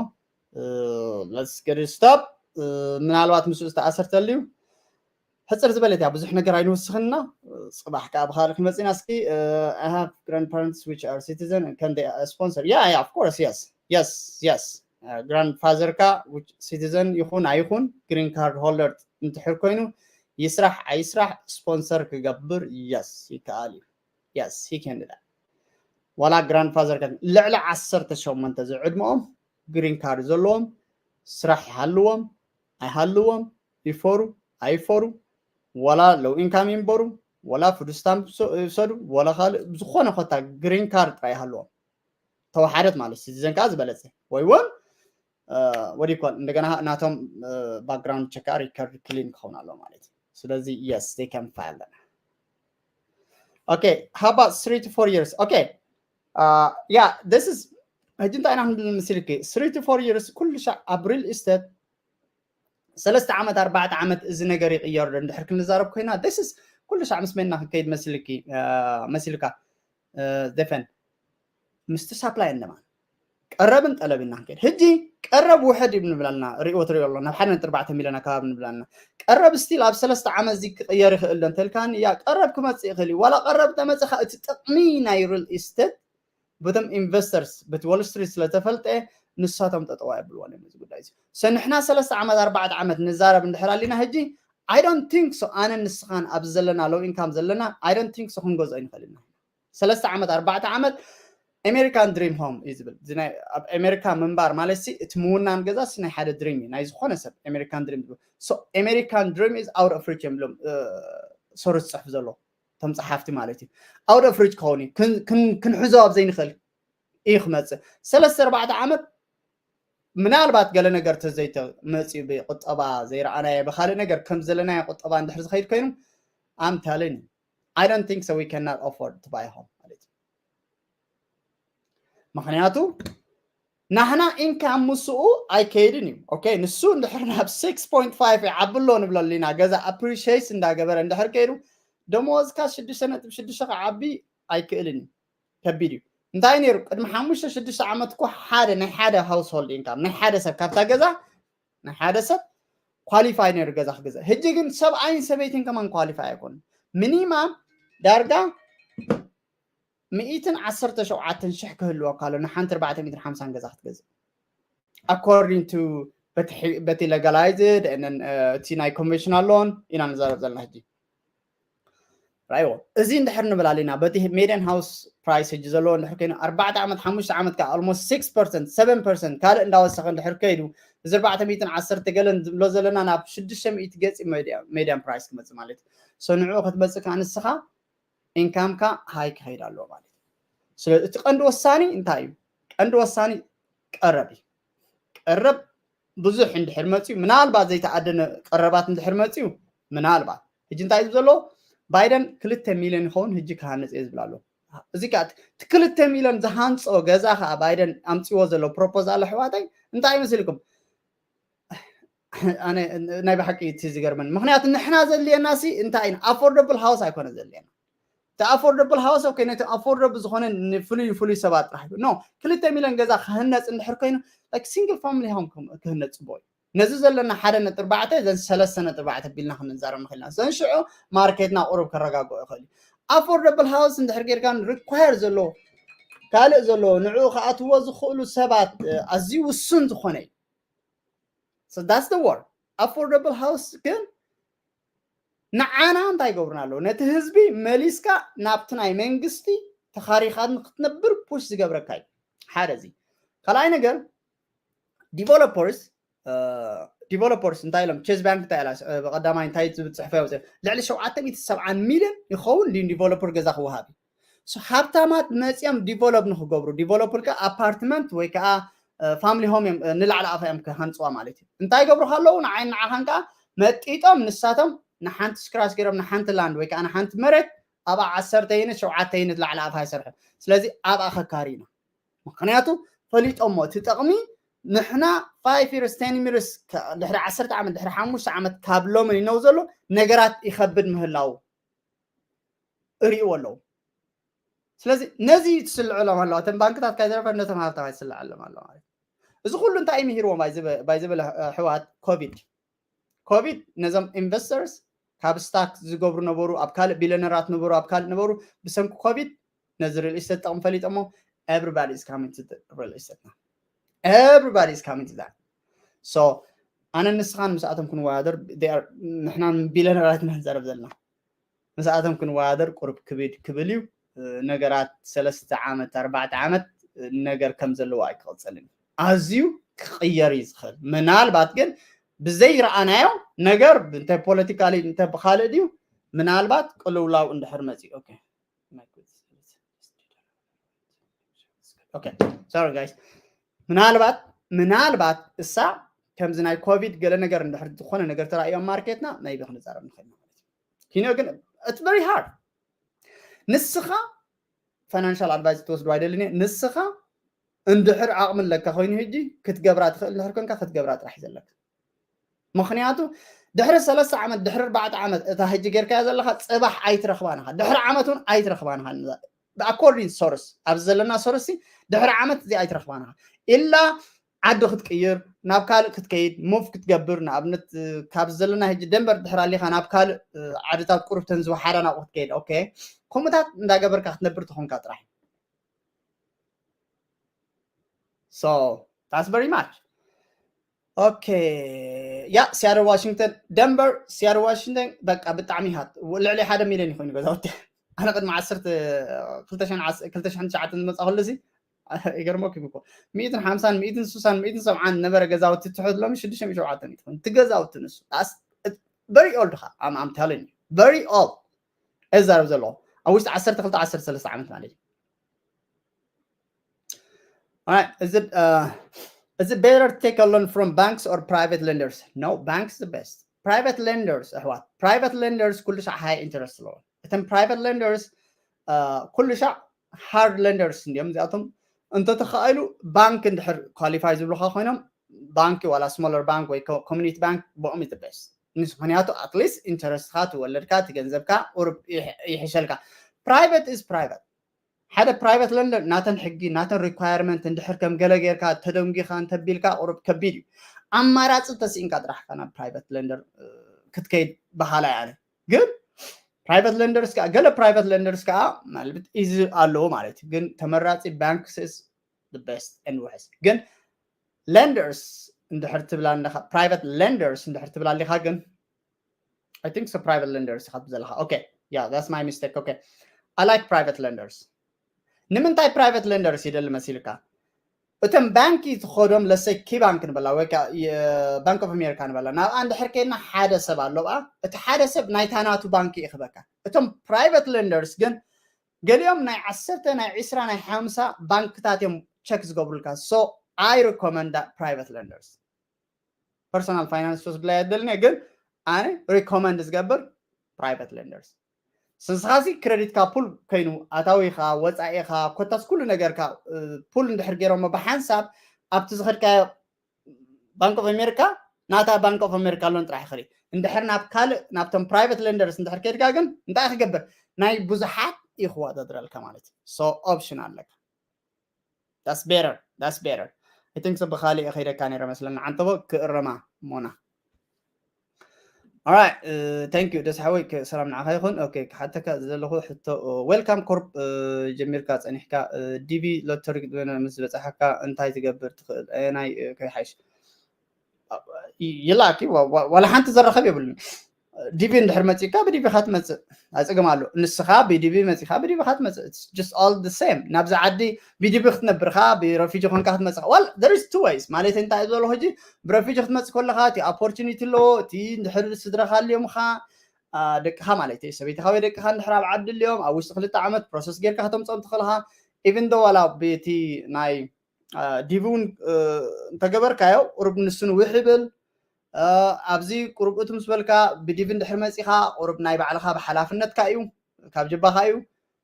let's get it stop። ምናልባት ምስኡ ዝተኣሰርተልዩ ሕፅር ዝበለት እያ፣ ብዙሕ ነገር ኣይንውስኽና። ፅባሕ ከዓ ብካልእ ክመፅና እስኪ። I have grandparents which are citizen, can they sponsor? Yeah, yeah, of course, yes, yes, yes. Grandfather ካ citizen ይኹን ኣይኹን፣ green card holder እንትሕር ኮይኑ፣ ይስራሕ ኣይስራሕ፣ sponsor ክገብር፣ yes፣ ይከኣል እዩ። Yes, he can do that። ዋላ grandfather ካ ልዕሊ ዓሰርተ ሸሞንተ ዝዕድመኦም green card ዘለዎም፣ ስራሕ ይሃልዎም ኣይሃልዎም፣ ይፈሩ ኣይፈሩ፣ ዋላ low income ይንበሩ፣ ዋላ food stamp ይውሰዱ፣ ዋላ ካልእ ዝኾነ ኮታ green card ጥራይ ይሃልዎም። ተወሓደት ማለት citizen ከዓ ዝበለፀ ወይ እውን what do you call፣ እንደገና ናቶም background check፣ record clean ክኸውን ኣሎ ማለት እዩ። ስለዚ yes, they can file them። Okay, how about three to four years? Okay, yeah, this is፣ ሕጂ እንታይ ኢና ክንብል? ምስልኪ three to four years ኩሉ ሻዕ ኣብ real estate ሰለስተ ዓመት ኣርባዕተ ዓመት እዚ ነገር ይቕየር ዶ እንድሕር ክንዛረብ ኮይና፣ this is ኩሉ ሻዕ ምስ መና ክንከይድ መስልኪ፣ መስልካ? ደፈን ምስቲ supply and demand፣ ቀረብን ጠለብን ኢና ክንከይድ። ሕጂ ቀረብ ውሕድ እዩ ንብላልና፣ ሪኦ ትሪኦ ኣሎ ናብ ሓደ ነጥቢ ኣርባዕተ ሚልዮን ኣከባቢ ንብላልና። ቀረብ still ኣብ ሰለስተ ዓመት እዚ ክቕየር ይኽእል ዶ እንተልካኒ፣ ያ ቀረብ ክመፅእ ይኽእል እዩ። ዋላ ቀረብ ተመፅእ ከዓ እቲ ጥቕሚ ናይ real estate በቶም investors በቲ Wall Street ስለተፈልጠ ንሳቶም ጠጠው ኣይብልዎን እዮም እዚ ጉዳይ እዚ። So ንሕና ሰለስተ ዓመት ኣርባዕተ ዓመት ንዛረብ እንድሕር ኣሊና ሕጂ፣ I don't think so፣ ኣነ ንስኻን ኣብዚ ዘለና low income ዘለና I don't think so ክንገዝኦ ይንኽእል ኢና። ሰለስተ ዓመት ኣርባዕተ ዓመት American dream home እዩ ዝብል። እዚ ናይ ኣብ ኣሜሪካ ምንባር ማለት ሲ እቲ ምውናን ገዛ ሲ ናይ ሓደ dream እዩ፣ ናይ ዝኾነ ሰብ American dream ዝብል። So American dream is out of reach እዮም ብሎም ሰሩ ዝፅሕፍ ዘሎ እቶም ፀሓፍቲ ማለት እዩ። Out of reach ክኸውን እዩ፣ ክንሕዞ ኣብ ዘይንኽእል እዩ ክመፅእ። ሰለስተ ኣርባዕተ ዓመት ምናልባት ገለ ነገር ተዘይተመፅዩ ብቁጠባ ዘይረኣናዮ ብካልእ ነገር ከም ዘለናዮ ቁጠባ እንድሕር ዝኸይድ ኮይኑ፣ I'm telling you, I don't think so we cannot afford to buy a home ማለት እዩ። ምክንያቱ ናህና income ምስኡ ኣይከይድን እዩ። Okay፣ ንሱ እንድሕር ናብ six point five ይዓቢ ኣሎ ንብለሉ ኢና፣ ገዛ appreciate እንዳገበረ እንድሕር ከይዱ ደመወዝካ ሽዱሽተ ነጥቢ ሽዱሽተ ክዓቢ ኣይክእልን እዩ፣ ከቢድ እዩ። እንታይ ነይሩ ቅድሚ ሓሙሽተ ሽዱሽተ ዓመት እኮ ሓደ ናይ ሓደ household income ናይ ሓደ ሰብ ካብታ ገዛ ናይ ሓደ ሰብ qualify ነይሩ ገዛ ክገዛ። ሕጂ ግን ሰብኣይን ሰበይትን ከማን qualify ኣይኮኑን። Minimum ዳርጋ ሚእትን ዓሰርተ ሸውዓተን ሽሕ ክህልወካ ኣሎ ንሓንቲ ኣርባዕተ ሚእትን ሓምሳን ገዛ ክትገዝእ፣ according to በቲ legalized and then እቲ ናይ conventional loan ኢና ንዛረብ ዘለና ሕጂ። ራይዎ። እዚ እንድሕር ንብል ኣለና በቲ median house price ሕጂ ዘለዎ እንድሕር ኮይኑ ኣርባዕተ ዓመት ሓሙሽተ ዓመት ከዓ almost six percent seven percent ካልእ እንዳወሰኸ እንድሕር ከይዱ እዚ ኣርባዕተ ሚእትን ዓሰርተ ገለን ዝብሎ ዘለና ናብ ሽዱሽተ ሚእቲ ገፂ median price ክመፅእ ማለት እዩ። ንዕኡ ክትመፅእ ከዓ ንስኻ income ካ high ክኸይድ ኣለዎ ማለት እዩ። ስለዚ እቲ ቀንዲ ወሳኒ እንታይ እዩ? ቀንዲ ወሳኒ ቀረብ እዩ። ቀረብ ብዙሕ እንድሕር መፅዩ ምናልባት ዘይተኣደነ ቀረባት እንድሕር መፅዩ ምናልባት ሕጂ እንታይ እዩ ዘሎ? ባይደን ክልተ ሚልዮን ይኸውን ሕጂ ክሃንፅ እየ ዝብል ኣሎ። እዚ ከዓ እቲ ክልተ ሚልዮን ዝሃንፆ ገዛ ከዓ ባይደን ኣምፅዎ ዘሎ ፕሮፖዛል ኣሕዋተይ እንታይ ይመስልኩም? ኣነ ናይ ብሓቂ እቲ ዝገርመን ምክንያቱ ንሕና ዘድልየና ሲ እንታይ ኢና affordable house ኣይኮነ ዘድልየና እቲ affordable house okay ነቲ affordable ዝኾነ ንፍሉይ ፍሉይ ሰባት ጥራሕ no ክልተ ሚልዮን ገዛ ክህነፅ እንድሕር ኮይኑ like single family home ክህነፅ ፅቡቅ እዩ። ነዚ ዘለና ሓደ ነጥቢ ኣርባዕተ ዘን ሰለስተ ነጥቢ ኣርባዕተ ቢልና ክንዛረብ ንኽእልና ዘን ሽዑ ማርኬትና ቁሩብ ከረጋግኦ ይኽእል እዩ። Affordable house እንድሕር ጌርካ require ዘለዎ ካልእ ዘለዎ ንዕኡ ክኣትዎ ዝኽእሉ ሰባት ኣዝዩ ውሱን ዝኾነ እዩ። So that's the word. Affordable house ግን ንዓና እንታይ ይገብሩና ኣለዉ? ነቲ ህዝቢ መሊስካ ናብቲ ናይ መንግስቲ ተኻሪኻ ንክትነብር push ዝገብረካ እዩ። ሓደ እዚ ካልኣይ ነገር developers developers እንታይ ኢሎም ቼዝ ባንክ እንታይ ኢላ ብቀዳማይ እንታይ ዝብል ፅሕፈ ልዕሊ ሸውዓተ ሚእቲ ሰብዓን ሚልዮን ይኸውን ድዩ ዲቨሎፐር ገዛ ክወሃብ እዩ። ሃብታማት መፂኦም ዲቨሎፕ ንክገብሩ ዲቨሎፐር ከዓ ኣፓርትመንት ወይ ከዓ ፋሚሊ ሆም እዮም ንላዕሊ ኣፋ እዮም ክሃንፅዋ ማለት እዩ። እንታይ ይገብሩ ከለዉ ንዓይን ንዓኻን ከዓ መጢጦም ንሳቶም ንሓንቲ ስክራች ገይሮም ንሓንቲ ላንድ ወይ ከዓ ንሓንቲ መሬት ኣብኣ ዓሰርተ ይነት ሸውዓተ ይነት ላዕሊ ኣፋ ይሰርሑ። ስለዚ ኣብኣ ከካሪ ኢና። ምክንያቱ ፈሊጦሞ እቲ ጠቕሚ ንሕና five years ten years ድሕሪ ዓሰርተ ዓመት ድሕሪ ሓሙሽተ ዓመት ካብ ሎሚ ይነው ዘሎ ነገራት ይኸብድ ምህላው እርእዎ ኣለዉ። ስለዚ ነዚ ትስልዕሎም ኣለዋ እተን ባንክታት ካይዘረፈ ነቶም ሃብታማይ ትስልዓሎም ኣለዋ ማለት እዚ ኩሉ እንታይ ምሂርዎም ባይዘበለ ኣሕዋት ኮቪድ ኮቪድ ነዞም ኢንቨስተርስ ካብ ስታክ ዝገብሩ ነበሩ ኣብ ካልእ ቢሊዮነራት ነበሩ ኣብ ካልእ ነበሩ ብሰንኪ ኮቪድ ነዚ ሪል ስቴት ጠቕሚ ፈሊጦሞ everybody is coming to real estate now everybody is coming to that so ኣነ ንስኻን ምስኣቶም ክንወዳደር ንሕና ቢሊዮነራት ኢና ንዛረብ ዘለና ምስኣቶም ክንወዳደር ቁሩብ ክብድ ክብል እዩ ነገራት ሰለስተ ዓመት ኣርባዕተ ዓመት ነገር ከም ዘለዎ ኣይክቕፅልን ኣዝዩ ክቕየር እዩ ዝኽእል ምናልባት ግን ብዘይረኣናዮ ነገር እንተ ፖለቲካሊ እንተ ብካልእ ድዩ ምናልባት ቅልውላው እንድሕር መፅኡ ሶሪ ጋይስ ምናልባት ምናልባት እሳ ከምዚ ናይ ኮቪድ ገለ ነገር እንድሕር ዝኾነ ነገር ተራእዮም ማርኬትና ናይ ክንዛረብ ንኽእል ማለት እዩ ኪኖ ግን it's very hard ንስኻ ፋይናንሻል ኣድቫይስ ትወስዱ ኣይደልን እየ ንስኻ እንድሕር ዓቕሚ ኣለካ ኮይኑ ሕጂ ክትገብራ ትኽእል እንድሕር ኮንካ ክትገብራ ጥራሕ ዘለካ ምክንያቱ ድሕሪ ሰለስተ ዓመት ድሕሪ ኣርባዕተ ዓመት እታ ሕጂ ጌርካያ ዘለካ ፅባሕ ኣይትረኽባን ኢኻ ድሕሪ ዓመት እውን ኣይትረኽባን ኢኻ ኣኮርዲን ሶርስ ኣብዚ ዘለና ሶርስ ድሕሪ ዓመት እዚ ኣይትረኽባን ኢኻ ኢላ ዓዲ ክትቅይር ናብ ካልእ ክትከይድ ሙቭ ክትገብር ንኣብነት ካብ ዘለና ሕጂ ደንበር ድሕር ኣሊኻ ናብ ካልእ ዓድታት ቁርብተን ዝወሓዳ ናብኡ ክትከይድ ኦኬ ከምኡታት እንዳገበርካ ክትነብር ተኾንካ ጥራሕ so that's very much okay ያ ሲያትል ዋሽንግተን ደንበር ሲያትል ዋሽንግተን በቃ ብጣዕሚ ሃት ልዕሊ ሓደ ሚልዮን ይኮይኑ ገዛውቲ ኣነ ቅድሚ ዓሰርተ ክልተ ሽሕን ትሽዓተን ዝመፃ ከለሲ ይገርመኩም እኮ ሚእትን ሓምሳን ሚእትን ስሳን ሚእትን ሰብዓን ነበረ ገዛውቲ ትሑት ሎሚ ሽዱሽተ ሚእቲ ሸውዓተ ሚእቲ ኮይኑ እቲ ገዛውቲ ንሱ very old ኻ I'm telling you very old እዛረብ ዘለኹ ኣብ ውሽጢ ዓሰርተ ክልተ ዓሰርተ ሰለስተ ዓመት ማለት እዩ Alright, is it uh, is it better to take a loan from banks or private lenders? No, banks the best. Private lenders, what? Private lenders ኩሉ ሻዕ high interest ኣለዎ። እተን private lenders ኩሉ ሻዕ hard lenders እንዲዮም እዚኣቶም እንተተኻኢሉ ባንክ እንድሕር ኳሊፋይ ዝብሉካ ኮይኖም ባንክ ዋላ smaller bank ወይ community bank ብኦም is the best። ምስ ምክንያቱ at least interest ካ ትወለድካ ትገንዘብካ ቁርብ ይሕሸልካ። Private is private ሓደ private lender ናተን ሕጊ ናተን requirement እንድሕር ከም ገለ ጌርካ ተደንጊኻ እንተቢልካ ቁሩብ ከቢድ እዩ ኣማራፂ ተስኢንካ ጥራሕ ካ ናብ private lender ክትከይድ በሃላይ ኣነ ግን private lenders ከዓ ገለ private lenders ከዓ ማለት easy ኣለዎ ማለት እዩ ግን ተመራፂ banks is the best and ውሕስ ግን lenders እንድሕር ትብላ ኣለካ private lenders እንድሕር ትብላ ኣለካ ግን I think so private lenders ኢኻ ዘለካ okay Yeah, that's my mistake. Okay. I like private lenders. ንምንታይ private lenders ይደሊ መሲልካ? እቶም ባንኪ ትኸዶም ለሰይ ኪ ባንክ ንበላ ወይ ባንክ ኦፍ ኣሜሪካ ንበላ፣ ናብ እንድሕር ከይድና ሓደ ሰብ ኣሎ ብኣ፣ እቲ ሓደ ሰብ ናይታ ናቱ ባንኪ ይኽበካ። እቶም private lenders ግን ገሊኦም ናይ ዓሰርተ ናይ ዕስራ ናይ ሓምሳ ባንክታት እዮም ቸክ ዝገብሩልካ። So I recommend that private lenders. Personal finance ትወስድላ የደልኒ፣ ግን ኣነ recommend ዝገብር private lenders። ስንስኻሲ ክረዲትካ ፑል ኮይኑ ኣታዊኻ ወፃኢኻ ኮታስ ኩሉ ነገርካ ፑል እንድሕር ገይሮሞ ብሓንሳብ ኣብቲ ዝኸድካዮ ባንክ ኦፍ ኣሜሪካ ናታ ባንክ ኦፍ ኣሜሪካ ኣሎን ጥራሕ ይኽእል። እንድሕር ናብ ካልእ ናብቶም private lenders እንድሕር ከድካ ግን እንታይ ክገብር ናይ ብዙሓት እዩ ክወዳድረልካ ማለት እዩ። So option ኣለካ። That's better. That's better. I think ሰብ ብካሊእ ከይደካ ነይረ መስለና ዓንተቦ ክእረማ ሞና። Alright, thank you ደስ ሓወይ፣ ሰላም ንዓኻ ይኹን። ኦኬ፣ ክሓተካ ዘለኹ ሕቶ፣ ዌልካም ኮርፕ ጀሚርካ ጸኒሕካ፣ ዲቪ ሎተሪ ምስ ዝበጻሓካ እንታይ ትገብር ትኽእል? ኣየናይ ከይሓይሽ? ይላኪ ዋላ ሓንቲ ዘረኸብ የብሉን። ዲቪ እንድሕር መጺካ ብዲቪኻ ትመጽእ፣ ኣጸገም ኣሎ። ንስኻ ብዲቪ መጺኻ ብዲቪኻ ትመጽእ፣ just all the same። ናብዚ ዓዲ ብዲቪ ክትነብርካ ብረፊጂ ኮንካ ክትመጽእ፣ well, there is two ways ማለት እንታይ ዝበሎ ሕጂ፣ ብረፊጂ ክትመጽእ ከለኻ እቲ ኦፖርቹኒቲ ኣለዎ። እቲ እንድሕር ስድራኻ ኣልዮምኻ ደቅኻ ማለት እዩ፣ ሰበይትኻ ወይ ደቅኻ እንድሕር ኣብ ዓዲ ኣልዮም ኣብ ውሽጢ ክልተ ዓመት ፕሮሰስ ጌርካ ከተምጾም ትኽእልኻ። ኢቭን ዶ ዋላ ብቲ ናይ ዲቪ እውን እንተገበርካዮ ቁሩብ ንሱ ንውሕ ይብል። ኣብዚ ቁሩብ እቱ ምስ በልካ ብዲቪ እንድሕር መፂኻ ቁሩብ ናይ ባዕልኻ ብሓላፍነትካ እዩ፣ ካብ ጀባኻ እዩ።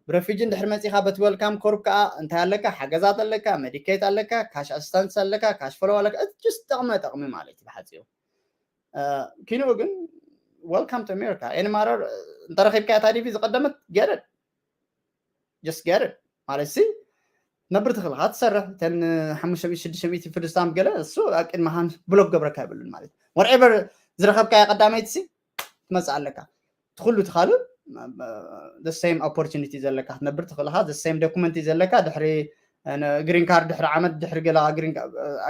ብረፊጂ እንድሕር መፂኻ በቲ ዌልካም ኮርፕ ከዓ እንታይ ኣለካ፣ ሓገዛት ኣለካ፣ ሜዲኬት ኣለካ፣ ካሽ ኣሲስታንስ ኣለካ፣ ካሽ ፈሎው ኣለካ። ጅስ ጠቕመ ጠቕሚ ማለት እዩ ብሓፂሩ። ኪንኡ ግን welcome to America any matter እንተረኺብካ እታ ዲቪ ዝቀደመት get it, just get it ማለት ሲ ነብር ትኽእልኻ ትሰርሕ። እተን ሓሙሽተ ሚእቲ ሽዱሽተ ሚእቲ ፍድስታም ገለ እሱ ኣብ ቅድመኻን ብሎክ ገብረካ ይብሉን ማለት እዩ። Whatever ዝረኸብካዮ ቀዳመይቲ ሲ ትመፅእ ኣለካ። ትኽሉ ትኻሉ the same opportunity ዘለካ ክትነብር ትኽእልኻ፣ the same document ዘለካ። ድሕሪ ግሪን ካርድ ድሕሪ ዓመት ድሕሪ ገለ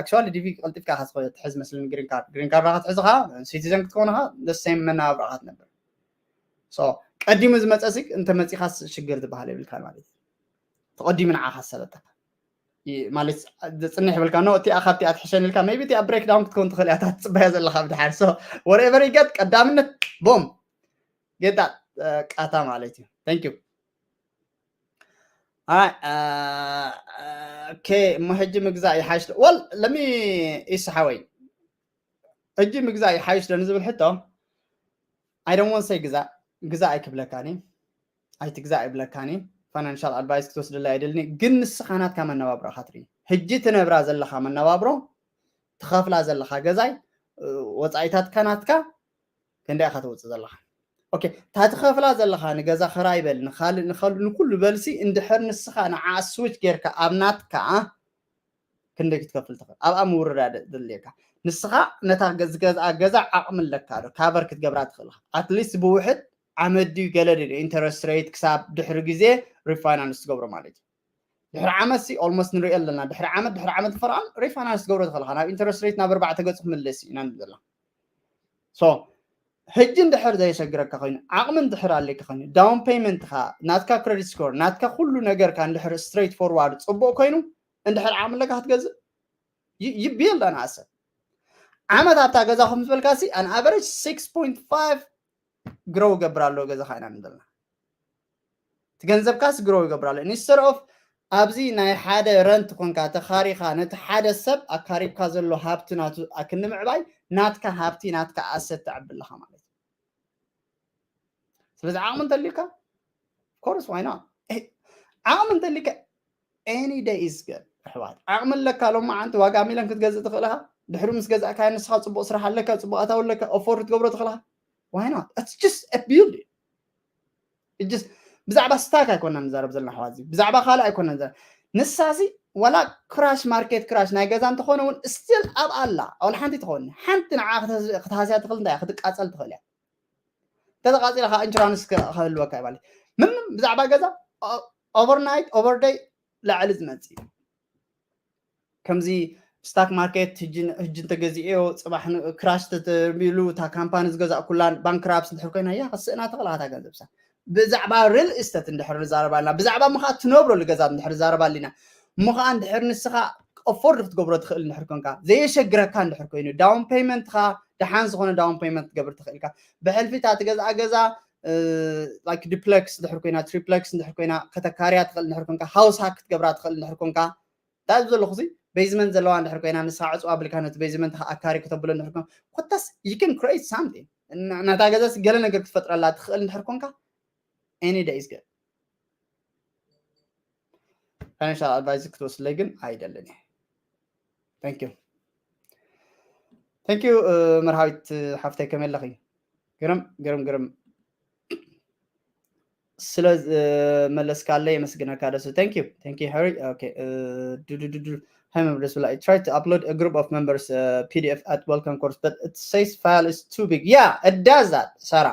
actually ዲቪ ቀልጢፍካ ኢኻ ትሕዝ መስለኒ። ግሪን ካርድ ግሪን ካርድ ክትሕዝ ኢኻ፣ ሲቲዘን ክትኮን ኢኻ፣ the same መነባብሮ ኢኻ ትነብር። So ቀዲሙ ዝመፀ ሲ እንተ መፂኻስ ሽግር ዝበሃል የብልካ ማለት እዩ። ተቐዲሙ ንዓኻ ዝሰለጠካ ማለት ዘፅንሕ ይብልካ። ኖ እቲኣ ካብቲኣ ትሕሸን ኢልካ maybe እቲኣ ብሬክዳውን ክትከውን ትኽእል እያ፣ እታ ትፅበያ ዘለኻ ብድሓር። So whatever you get ቀዳምነት ቦም ጌታ ቃታ ማለት እዩ። Thank you። ኦኬ፣ እሞ ሕጂ ምግዛእ ይሓይሽ ዶ? Well, let me ኢሱ ሓወይ፣ ሕጂ ምግዛእ ይሓይሽ ዶ ንዝብል ሕቶ I don't want say ግዛእ ግዛእ ኣይክብለካን እየ፣ ኣይትግዛእ ኣይብለካን እየ። ፋይናንሻል ኣድቫይስ ክትወስደላ ኣይደልን እየ፣ ግን ንስኻ ናትካ መነባብሮ ኢኻ ትርኢ። ሕጂ ትነብራ ዘለኻ መነባብሮ፣ ትኸፍላ ዘለኻ ገዛይ፣ ወፃኢታትካ ናትካ ክንደይ ኢኻ ተውፅእ ዘለኻ? ኦኬ፣ እታ ትኸፍላ ዘለኻ ንገዛ ክራይ በል፣ ንኻልእ ንኻልእ ንኩሉ በልሲ፣ እንድሕር ንስኻ ንዓ ስዊች ጌርካ ኣብ ናትካ ክንደይ ክትከፍል ትኽእል? ኣብኣ ምውርዳድ ዘድልየካ። ንስኻ ነታ ዝገዝኣ ገዛ ዓቕሚ ኣለካ ዶ ካቨር ክትገብራ ትኽእል ኢኻ? ኣትሊስት ብውሕድ ዓመት ድዩ ገለ ድዩ ኢንተረስት ሬት ክሳብ ድሕሪ ግዜ ሪፋይናንስ ትገብሮ ማለት እዩ። ድሕሪ ዓመት ሲ ኦልሞስት ንሪኦ ኣለና። ድሕሪ ዓመት ድሕሪ ዓመት ፈርዖን ሪፋይናንስ ትገብሮ ትኽእል ኢኻ። ናብ ኢንተረስት ሬት ናብ ኣርባዕተ ገጽ ክምለስ እዩ ኢና ንብል ዘለና። ሶ ሕጂ እንድሕር ዘየሸግረካ ኮይኑ፣ ዓቕሚ እንድሕር ኣለካ ኮይኑ፣ ዳውን ፔይመንትኻ፣ ናትካ ክሬዲት ስኮር፣ ናትካ ኩሉ ነገርካ እንድሕር ስትሬት ፎርዋርድ ጽቡቕ ኮይኑ፣ እንድሕር ዓቕሚ ኣለካ ክትገዝእ ይቢልድ ኣን ኣሰት። ዓመት ኣብታ ገዛ ከም ዝበልካ ሲ ኣን ኣቨሬጅ ሲክስ ፖይንት ፋይቭ ግሮው ገብር ኣሎ ገዛኻ ኢና ንብል ዘለና። እቲ ገንዘብካስ ግሮው ይገብር ኣሎ። ኢንስተድ ኦፍ ኣብዚ ናይ ሓደ ረንት ኮንካ ተኻሪኻ ነቲ ሓደ ሰብ ኣካሪብካ ዘሎ ሃብቲ ናቱ ኣክንዲ ምዕባይ ናትካ ሃብቲ ናትካ ኣሰት ተዕቢ ኣለኻ ማለት እዩ። ስለዚ ዓቕሚ እንተልዩካ ኮርስ ዋይ ኖት? ዓቕሚ እንተልዩካ ኤኒ ደይ ኢዝ ገድ ኣሕዋት። ዓቕሚ ኣለካ ሎማዓንቲ ዋጋ ሚለን ክትገዝእ ትኽእል ኢኻ። ድሕሪ ምስ ገዛእካዮ ንስኻ ፅቡቕ ስራሕ ኣለካ፣ ፅቡቕ ኣታዊ ኣለካ፣ ኣፎርድ ክትገብሮ ትኽእል ኢኻ። ዋይ ኖት? ኢትስ ጀስት ቢልድ ጅስ ብዛዕባ ስታክ ኣይኮና ንዛረብ ዘለና ኣሕዋት፣ እዚ ብዛዕባ ካልእ ኣይኮና ንዛረብ። ንሳሲ ዋላ ክራሽ ማርኬት ክራሽ ናይ ገዛ እንተኾነ እውን ስቲል ኣብ ኣላ ኣውል ሓንቲ ትኾን ሓንቲ ንዓ ክትሃስያ ትኽእል እንታይ ክትቃፀል ትኽእል እያ። እንተተቃፂለ ከዓ ኢንሹራንስ ክህልወካ እዩ ማለት ምንም ብዛዕባ ገዛ ኦቨርናይት ኦቨርደይ ላዕሊ ዝመፅእ እዩ። ከምዚ ስታክ ማርኬት ህጂ እንተገዚኤዮ ፅባሕ ክራሽ ተተቢሉ እታ ካምፓኒ ዝገዛእ ኩላ ባንክራፕስ እንድሕር ኮይና እያ ክስእና ትኽእል እታ ገንዘብሳ። ብዛዕባ real estate እንድሕር ንዛረብ ኣለና፣ ብዛዕባ ምኻ ትነብረሉ ገዛ እንድሕር ንዛረብ ኣለና፣ ምኻ እንድሕር ንስኻ afford ክትገብሮ ትኽእል እንድሕር ኮንካ፣ ዘየሸግረካ እንድሕር ኮይኑ፣ down payment ኻ ደሓን ዝኾነ down payment ክትገብር ትኽእል ኢኻ። ብሕልፊ እታ ትገዝኣ ገዛ like duplex እንድሕር ኮይና፣ triplex እንድሕር ኮይና፣ ከተካርያ ትኽእል እንድሕር ኮንካ፣ house hack ክትገብራ ትኽእል እንድሕር ኮንካ፣ ዳብ ዘለኹ ሲ basement ዘለዋ እንድሕር ኮይና፣ ንስኻ ዕፅዋ ብልካ ነቲ basement ኻ ኣካሪ ከተብሎ እንድሕር ኮንካ፣ ኮታስ you can create something። ናታ ገዛ ገለ ነገር ክትፈጥረላ ትኽእል እንድሕር ኮንካ፣ any day is good። Financial advice ክትወስድለይ ግን ኣይደልን እየ። Thank you thank you። መርሃዊት ሓፍተይ፣ ከመይ ኣለኺ? ግርም ግርም ግርም። ስለ መለስካለ የመስግነካ ደሱ። Thank you thank you Harry። Okay። ዱዱዱዱ ሃይ መብደስ ብላ። I try to upload a group of members PDF at welcome course but it says file is too big. Yeah, it does that። ሳራ፣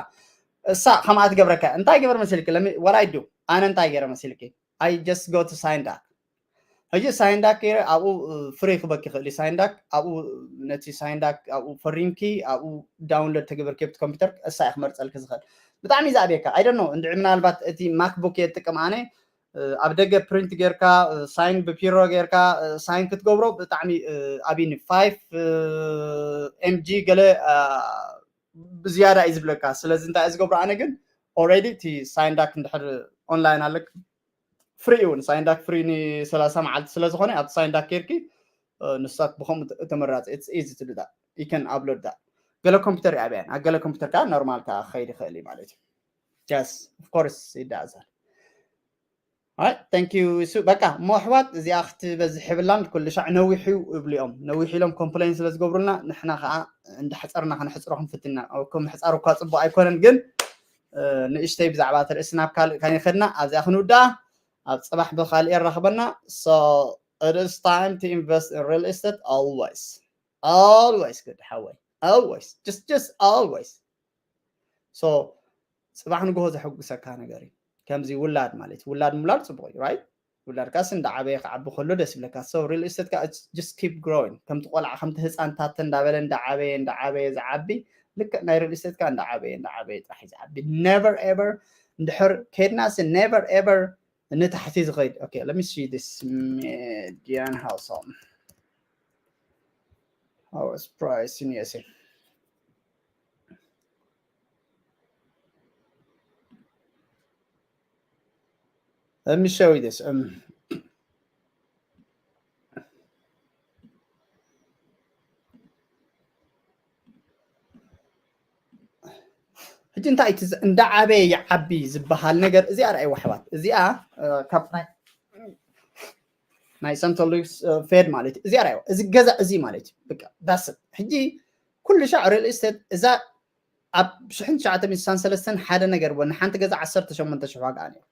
እሳ ከምኣ ትገብረካ። እንታይ ገበር መሲልኪ? What I do? ኣነ እንታይ ገይረ መሲልኪ? I just go to Sign Duck። ሕጂ Sign Duck ገይረ ኣብኡ ፍሪ ክበኪ ይኽእል እዩ። Sign Duck ኣብኡ፣ ነቲ Sign Duck ኣብኡ ፈሪምኪ፣ ኣብኡ download ተገበርኪ ኣብቲ ኮምፒውተር፣ እሳ እየ ክመርፀልኪ ዝኽእል። ብጣዕሚ እዩ ዝኣብየካ። I don't know እንድዒ፣ ምናልባት እቲ MacBook እየ ዝጥቀም ኣነ። ኣብ ደገ ፕሪንት ጌርካ፣ ሳይን ብፒሮ ጌርካ ሳይን ክትገብሮ ብጣዕሚ ኣብይኒ። ፋይቭ ኤምጂ ገለ ብዝያዳ እዩ ዝብለካ። ስለዚ እንታይ እየ ዝገብሮ ኣነ ግን፣ already እቲ Sign Duck እንድሕር online ኣለክ፣ ፍሪ እውን Sign Duck ፍሪ ንሰላሳ መዓልቲ ስለ ዝኾነ፣ ኣብቲ Sign Duck ጌርኪ ንሳት ብኸምኡ ተመራፂ። It's easy to do that. You can upload that። ገለ ኮምፒውተር ይኣብያን፣ ኣብ ገለ ኮምፒውተር ከዓ ኖርማል ከዓ ክኸይድ ይኽእል እዩ ማለት እዩ። Yes, of course ይደኣዛል። Alright, thank you እሱ። በቃ እሞ ኣሕዋት፣ እዚኣ ክትበዝሕ የብላን። ኩሉ ሻዕ ነዊሑ ይብሉ እዮም። ነዊሑ ኢሎም ኮምፕሌን ስለ ዝገብሩልና፣ ንሕና ከዓ እንዳሕፀርና ከነሕፅሮ ክንፍትና። ከም ምሕፃር እኳ ፅቡቅ ኣይኮነን፣ ግን ንእሽተይ ብዛዕባ እቲ ርእሲ ናብ ካልእ ካይንኸድና ኣብዚኣ ክንውድኣ። ኣብ ፅባሕ ብካልእ የራኽበና። So it is time to invest in real estate always. Always good ሓወይ። Always. Just just always. So ፅባሕ ንግሆ ዘሐጉሰካ ነገር እዩ። ከምዚ ውላድ ማለት እዩ። ውላድ ምውላድ ፅቡቅ እዩ፣ right? ውላድካስ እንዳዓበየ ክዓቢ ከሎ ደስ ይብለካ። So real estate ካ just keep growing። ከምቲ ቆልዓ፣ ከምቲ ህፃን ታተ እንዳበለ እንዳዓበየ እንዳዓበየ ዝዓቢ፣ ልክዕ ናይ real estate ካ እንዳዓበየ እንዳዓበየ ጥራሕ እዩ ዝዓቢ። Never ever እንድሕር ከድናሲ፣ never ever ንታሕቲ ዝኸይድ። Okay, let me see this median household house price in USA. Let me show you this. ሕጂ እንታይ እቲ እንዳዓበየ ይዓቢ ዝበሃል ነገር እዚኣ ርኣይዋ ኣሕዋት። እዚኣ ካብ ናይ ናይ ሰንትራል ሉክስ ፌድ ማለት እዩ። እዚኣ ርኣይዋ፣ እዚ ገዛ እዚ ማለት እዩ። በቃ that's it። ሕጂ ኩሉ ሻዕ ሪል ስቴት እዛ ኣብ ሽሕን ትሽዓተ ሚእትን ስሳን ሰለስተን ሓደ ነገር ንሓንቲ ገዛ ዓሰርተ ሸሞንተ ሽሕ ዋጋ ነይሩ።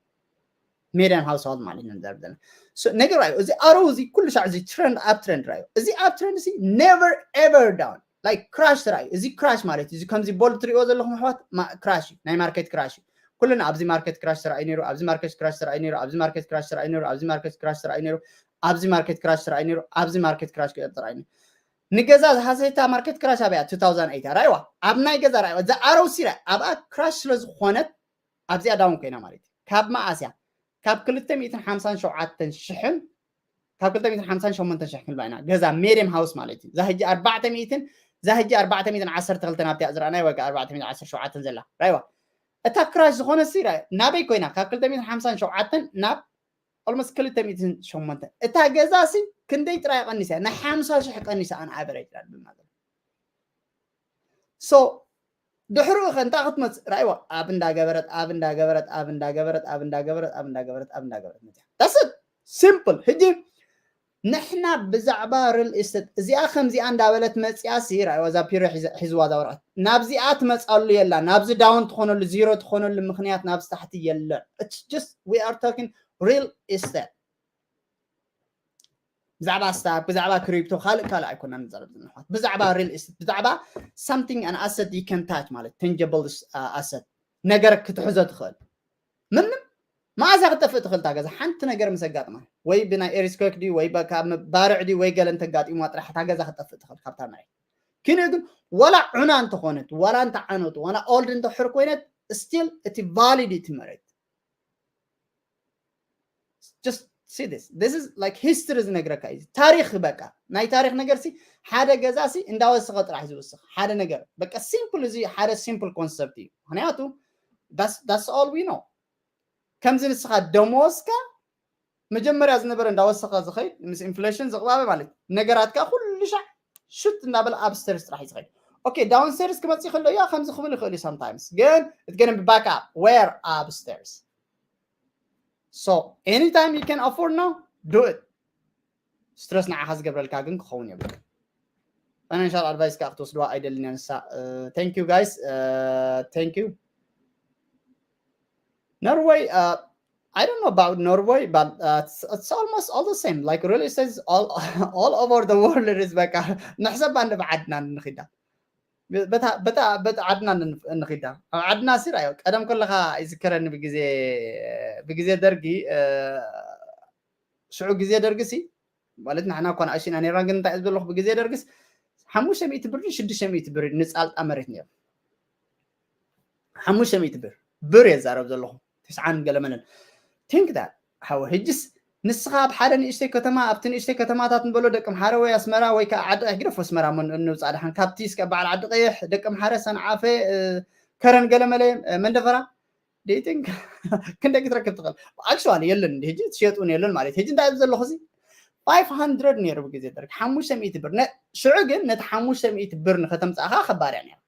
ሜድያን ሃውስሆልድ ማለት እዩ። ነገር ራዩ እዚ ኣሮ እዚ ኩሉ ሻዕ እዚ ትረንድ ኣብ ትረንድ ራዩ። እዚ ኣብ ትረንድ እዚ never ever down like crash ራዩ። እዚ ክራሽ ማለት እዩ። እዚ ከምዚ ቦልድ ትሪእዎ ዘለኹም ኣሕዋት ክራሽ እዩ፣ ናይ ማርኬት ክራሽ እዩ። ኩልና ኣብዚ ማርኬት ክራሽ ተራእዩ ነይሩ፣ ኣብዚ ማርኬት ክራሽ ተራእዩ ነይሩ፣ ኣብዚ ማርኬት ክራሽ ተራእዩ ነይሩ፣ ኣብዚ ማርኬት ክራሽ ተራእዩ ነይሩ፣ ኣብዚ ማርኬት ክራሽ ተራእዩ ነይሩ፣ ኣብዚ ማርኬት ክራሽ ተራእዩ ነይሩ። ንገዛ ዝሃሰይታ ማርኬት ክራሽ ኣብያ two thousand eight ራይዋ። ኣብ ናይ ገዛ ራይዋ፣ እዛ ኣሮ እዚ ራዩ ኣብኣ ክራሽ ስለ ዝኾነት ኣብዚኣ ዳውን ኮይና ማለት እዩ። ካብ መኣስያ ካብ ክልተ ሚእትን ሓምሳን ሸውዓተን ሽሕን ካብ ክልተ ሚእትን ሓምሳን ሸሞንተን ሽሕ ክንብላ ኢና። ገዛ ሜድየም ሃውስ ማለት እዩ። እዛ ሕጂ ኣርባዕተ ሚእትን እዛ ሕጂ ኣርባዕተ ሚእትን ዓሰርተ ክልተን ኣብቲኣ ዝረኣናይ ዋጋ ኣርባዕተ ሚእትን ዓሰርተ ሸውዓተን ዘላ ራይዋ። እታ ክራሽ ዝኾነ ሲ ራይ ናበይ ኮይና? ካብ ክልተ ሚእትን ሓምሳን ሸውዓተን ናብ ኦልሞስት ክልተ ሚእትን ሸሞንተን። እታ ገዛ ሲ ክንደይ ጥራይ ቀኒሳ? ን ሓምሳ ሽሕ ቀኒሳ ኣን ኣቨሬጅ ዳል ብማገ ሶ ድሕሪኡ ከ እንታይ ክትመፅእ ራይዋ? ኣብ እንዳገበረት ኣብ እንዳገበረት ኣብ እንዳገበረት ኣብ እንዳገበረት ኣብ እንዳገበረት ኣብ እንዳገበረት መፅያ። That's it. Simple። ሕጂ ንሕና ብዛዕባ ሪል ስቴት እዚኣ ከምዚኣ እንዳበለት መፅያ ሲ ራይዋ፣ እዛ ፒሮ ሒዝዋ እዛ ወረቐት ናብዚኣ ትመፃሉ የላ። ናብዚ ዳውን ትኾነሉ፣ ዚሮ ትኾነሉ ምኽንያት ናብዚ ታሕቲ የለን። It's just we are talking real estate። ብዛዕባ ስታክ፣ ብዛዕባ ክሪፕቶ፣ ካልእ ካልእ ኣይኮናን ንዛረብ ዘለና ኣሕዋት። ብዛዕባ ሪል ስቴት፣ ብዛዕባ something an asset you can touch ማለት tangible asset፣ ነገር ክትሕዞ ትኽእል። ምንም መኣዛ ክትጠፍእ ትኽእል እታ ገዛ ሓንቲ ነገር ምስ ኣጋጥማ፣ ወይ ብናይ ኤሪስኮክ ድዩ ወይ ካብ ባርዕ ድዩ ወይ ገለ እንተጋጢምዋ ጥራሕ እታ ገዛ ክትጠፍእ ትኽእል ካብታ መሬት። ኪንኡ ግን ዋላ ዑና እንተኾነት፣ ዋላ እንተዓነቱ፣ ዋላ ኦልድ እንተሕር ኮይነት still እቲ valid እቲ መሬት just see this this is like history ዝነግረካ እዩ ታሪክ በቃ ናይ ታሪክ ነገር ሲ ሓደ ገዛ ሲ እንዳወሰኸ ጥራሕ ዝውስኽ ሓደ ነገር በቃ simple እዚ ሓደ simple concept እዩ ምክንያቱ that's all we know ከምዚ ንስኻ ደሞዝካ መጀመርያ ዝነበረ እንዳወሰኸ ዝኸይድ ምስ inflation ዝቕባበ ማለት ነገራት ከዓ ኩሉ ሻዕ ሽት እናበለ upstairs ጥራሕ እዩ ዝኸይድ okay downstairs ክመፅእ ይኽእል እያ ከምዚ ክብል ይኽእል እዩ sometimes ግን it's gonna be back up where upstairs so anytime you can afford now do it stress ንዓኻ ዝገብረልካ ግን ክኸውን የብሉ financial advice ከዓ ክትወስድዋ ኣይደልን እያ ንሳ thank you guys thank you Norway uh, I don't know about Norway, but uh, it's, it's almost all the same. Like real estate is all all over the world. Is በቃ ንሕሰብ ባንድ ብዓድና ንኺዳ በታ በታ በታ ዓድና ንኺዳ ኣብ ዓድና ሲር ኣዮ ቀደም ከለኻ ይዝከረኒ ብግዜ ብግዜ ደርጊ ሽዑ ግዜ ደርጊ ሲ ማለት ንሕና እኳ ንኣሽና ነርና ግን እንታይ ዘለኹ ብግዜ ደርግስ ሓሙሽተ ሚእቲ ብር ሽዱሽተ ሚእቲ ብር ንፃልጣ መሬት ነይሩ ሓሙሽተ ሚእቲ ብር ብር የዛረብ ዘለኹ ትስዓን ገለመለን think that ሓወ ሕጅስ ንስኻ ኣብ ሓደ ንእሽተይ ከተማ ኣብቲ ንእሽተይ ከተማታት ንበሎ ደቂ ምሓረ ወይ ኣስመራ ወይ ከዓ ዓዲ ቀይሕ ግደፎ ኣስመራ ሞ ንውፃእ ድሓን ካብቲ እስከ በዓል ዓዲ ቀይሕ ደቂ ምሓረ ሰንዓፈ ከረን ገለመለ መንደፈራ do you think ክንደይ ክትረክብ ትኽእል actually የለን ሕጂ ትሸጥ እውን የለን ማለት ሕጂ እንታይ ዘለኹ ዚ five hundred ነይሩ ብግዜ ደርግ ሓሙሽተ ሚእቲ ብር ሽዑ ግን ነቲ ሓሙሽተ ሚእቲ ብር ንኸተምፃእኻ ከባርያ ነይራ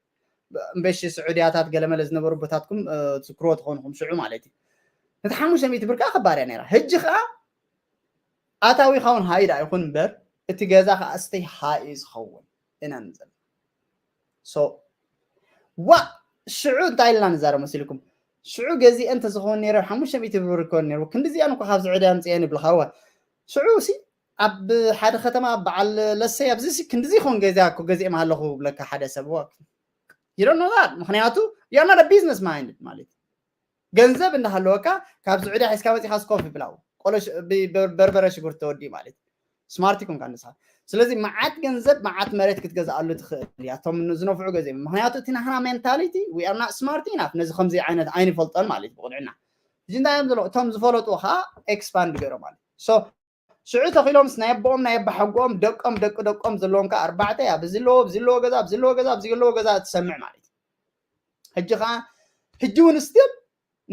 እምበሺ ስዑድያታት ገለመለ ዝነበሩ ቦታትኩም ትዝክርዎ ትኾንኹም ሽዑ ማለት እዩ ነቲ ሓሙሽተ ሚእቲ ብር ከዓ ከባርያ ነይራ ሕጂ ከዓ ኣታዊኻ እውን ሃይ ደኣ ይኹን እምበር እቲ ገዛ ከዓ stay high እዩ ዝኸውን ኢና ንዘል so ዋ ሽዑ እንታይ ኢልና ንዛረብ መሲልኩም ሽዑ ገዚአ እንተዝኸውን ነይረ ሓሙሽተ ሚእቲ ብር ክኮን ነይሩ ክንዲዚኣን እኮ ካብ ስዑድያ ኣምፅአን ይብልካ ዋ ሽዑ ሲ ኣብ ሓደ ከተማ በዓል ለሰይ ኣብዚ ሲ ክንዲዚ ይኮን ገዚኣ እኮ ገዚኦም ኣለኹ ብለካ ሓደ ሰብ ዋ you don't know that ምክንያቱ you're not a business minded ማለት ገንዘብ እንዳሃለወካ ካብ ስዑድያ ሒዝካ መፂኻ ስኮፍ ይብላው ቆሎ በርበረ ሽጉርቲ ተወዲ ማለት smart ይኮንካ ንስኻ ስለዚ መዓት ገንዘብ መዓት መሬት ክትገዝኣሉ ትኽእል እያ እቶም ዝነፍዑ ገዚኦም ምክንያቱ እቲ ናህና mentality we are not smart enough ነዚ ከምዚ ዓይነት ኣይንፈልጦን ማለት ብቁንዕና እዚ እንታይ እዮም ዘሎ እቶም ዝፈለጡ ከዓ expand ገይሮም ማለት so ሽዑ ተኺሎም ናይ ኣቦኦም ናይ ኣባሓጎኦም ደቆም ደቂ ደቆም ዘለዎም ከዓ ኣርባዕተ እያ ብዚ ኣለዎ ብዚ ኣለዎ ገዛ ብዚ ኣለዎ ገዛ ብዚ ኣለዎ ገዛ ትሰምዕ ማለት እዩ ሕጂ ከዓ ሕጂ እውን still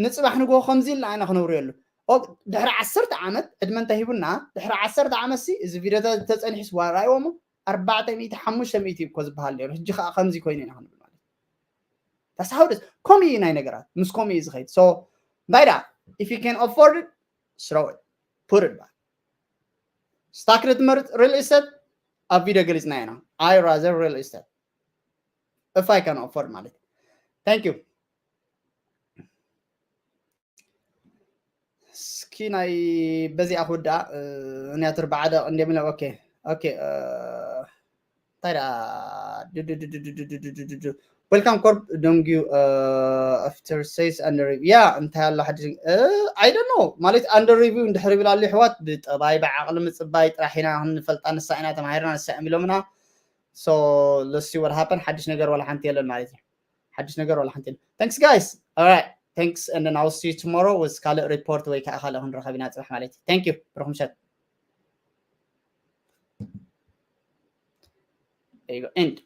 ንፅባሕ ንግሆ ከምዚ ኢልና ኢና ክነብርየሉ ድሕሪ ዓሰርተ ዓመት ዕድመ እንተሂቡና ድሕሪ ዓሰርተ ዓመት ሲ እዚ ቪድዮታት ተፀኒሑ ስዋራይዎ ሞ ኣርባዕተ ሚእቲ ሓሙሽተ ሚእቲ እኮ ዝበሃል ነይሩ ሕጂ ከዓ ከምዚ ኮይኑ ኢና ክንብል ማለት ታሳውደስ ከምኡ እዩ ናይ ነገራት ምስ ከምኡ እዩ ዝኸይድ so እንታይ ደኣ if you can afford it ስረወ put it back stock ክትመርፅ real estate ኣብ ቪድዮ ገሊፅና ኢና I rather real estate if I can afford ማለት thank you እስኪ ናይ በዚኣ ክወድኣ ምክንያቱ ርባዓ ደቂ እንዲም ኢለ okay okay እንታይ ደኣ welcome corp don't you uh, after says under review yeah እንታይ ኣሎ ሓድሽ uh, I don't know ማለት under review እንድሕር ይብል ኣሎ ይሕዋት ብጠባይ ብዓቕሊ ምፅባይ ጥራሕ ኢና ክንፈልጣ ንሳ ኢና ተማሂርና ንሳ እዮም ኢሎምና so let's see what happen ሓድሽ ነገር ዋላ ሓንቲ የለን ማለት እዩ ሓድሽ ነገር ዋላ ሓንቲ የለን thanks guys alright thanks and then I'll see you tomorrow with ካልእ report ወይ ከዓ ካልእ ክንረኸብ ኢና ፅባሕ ማለት እዩ thank you ብሩኽ ምሸት end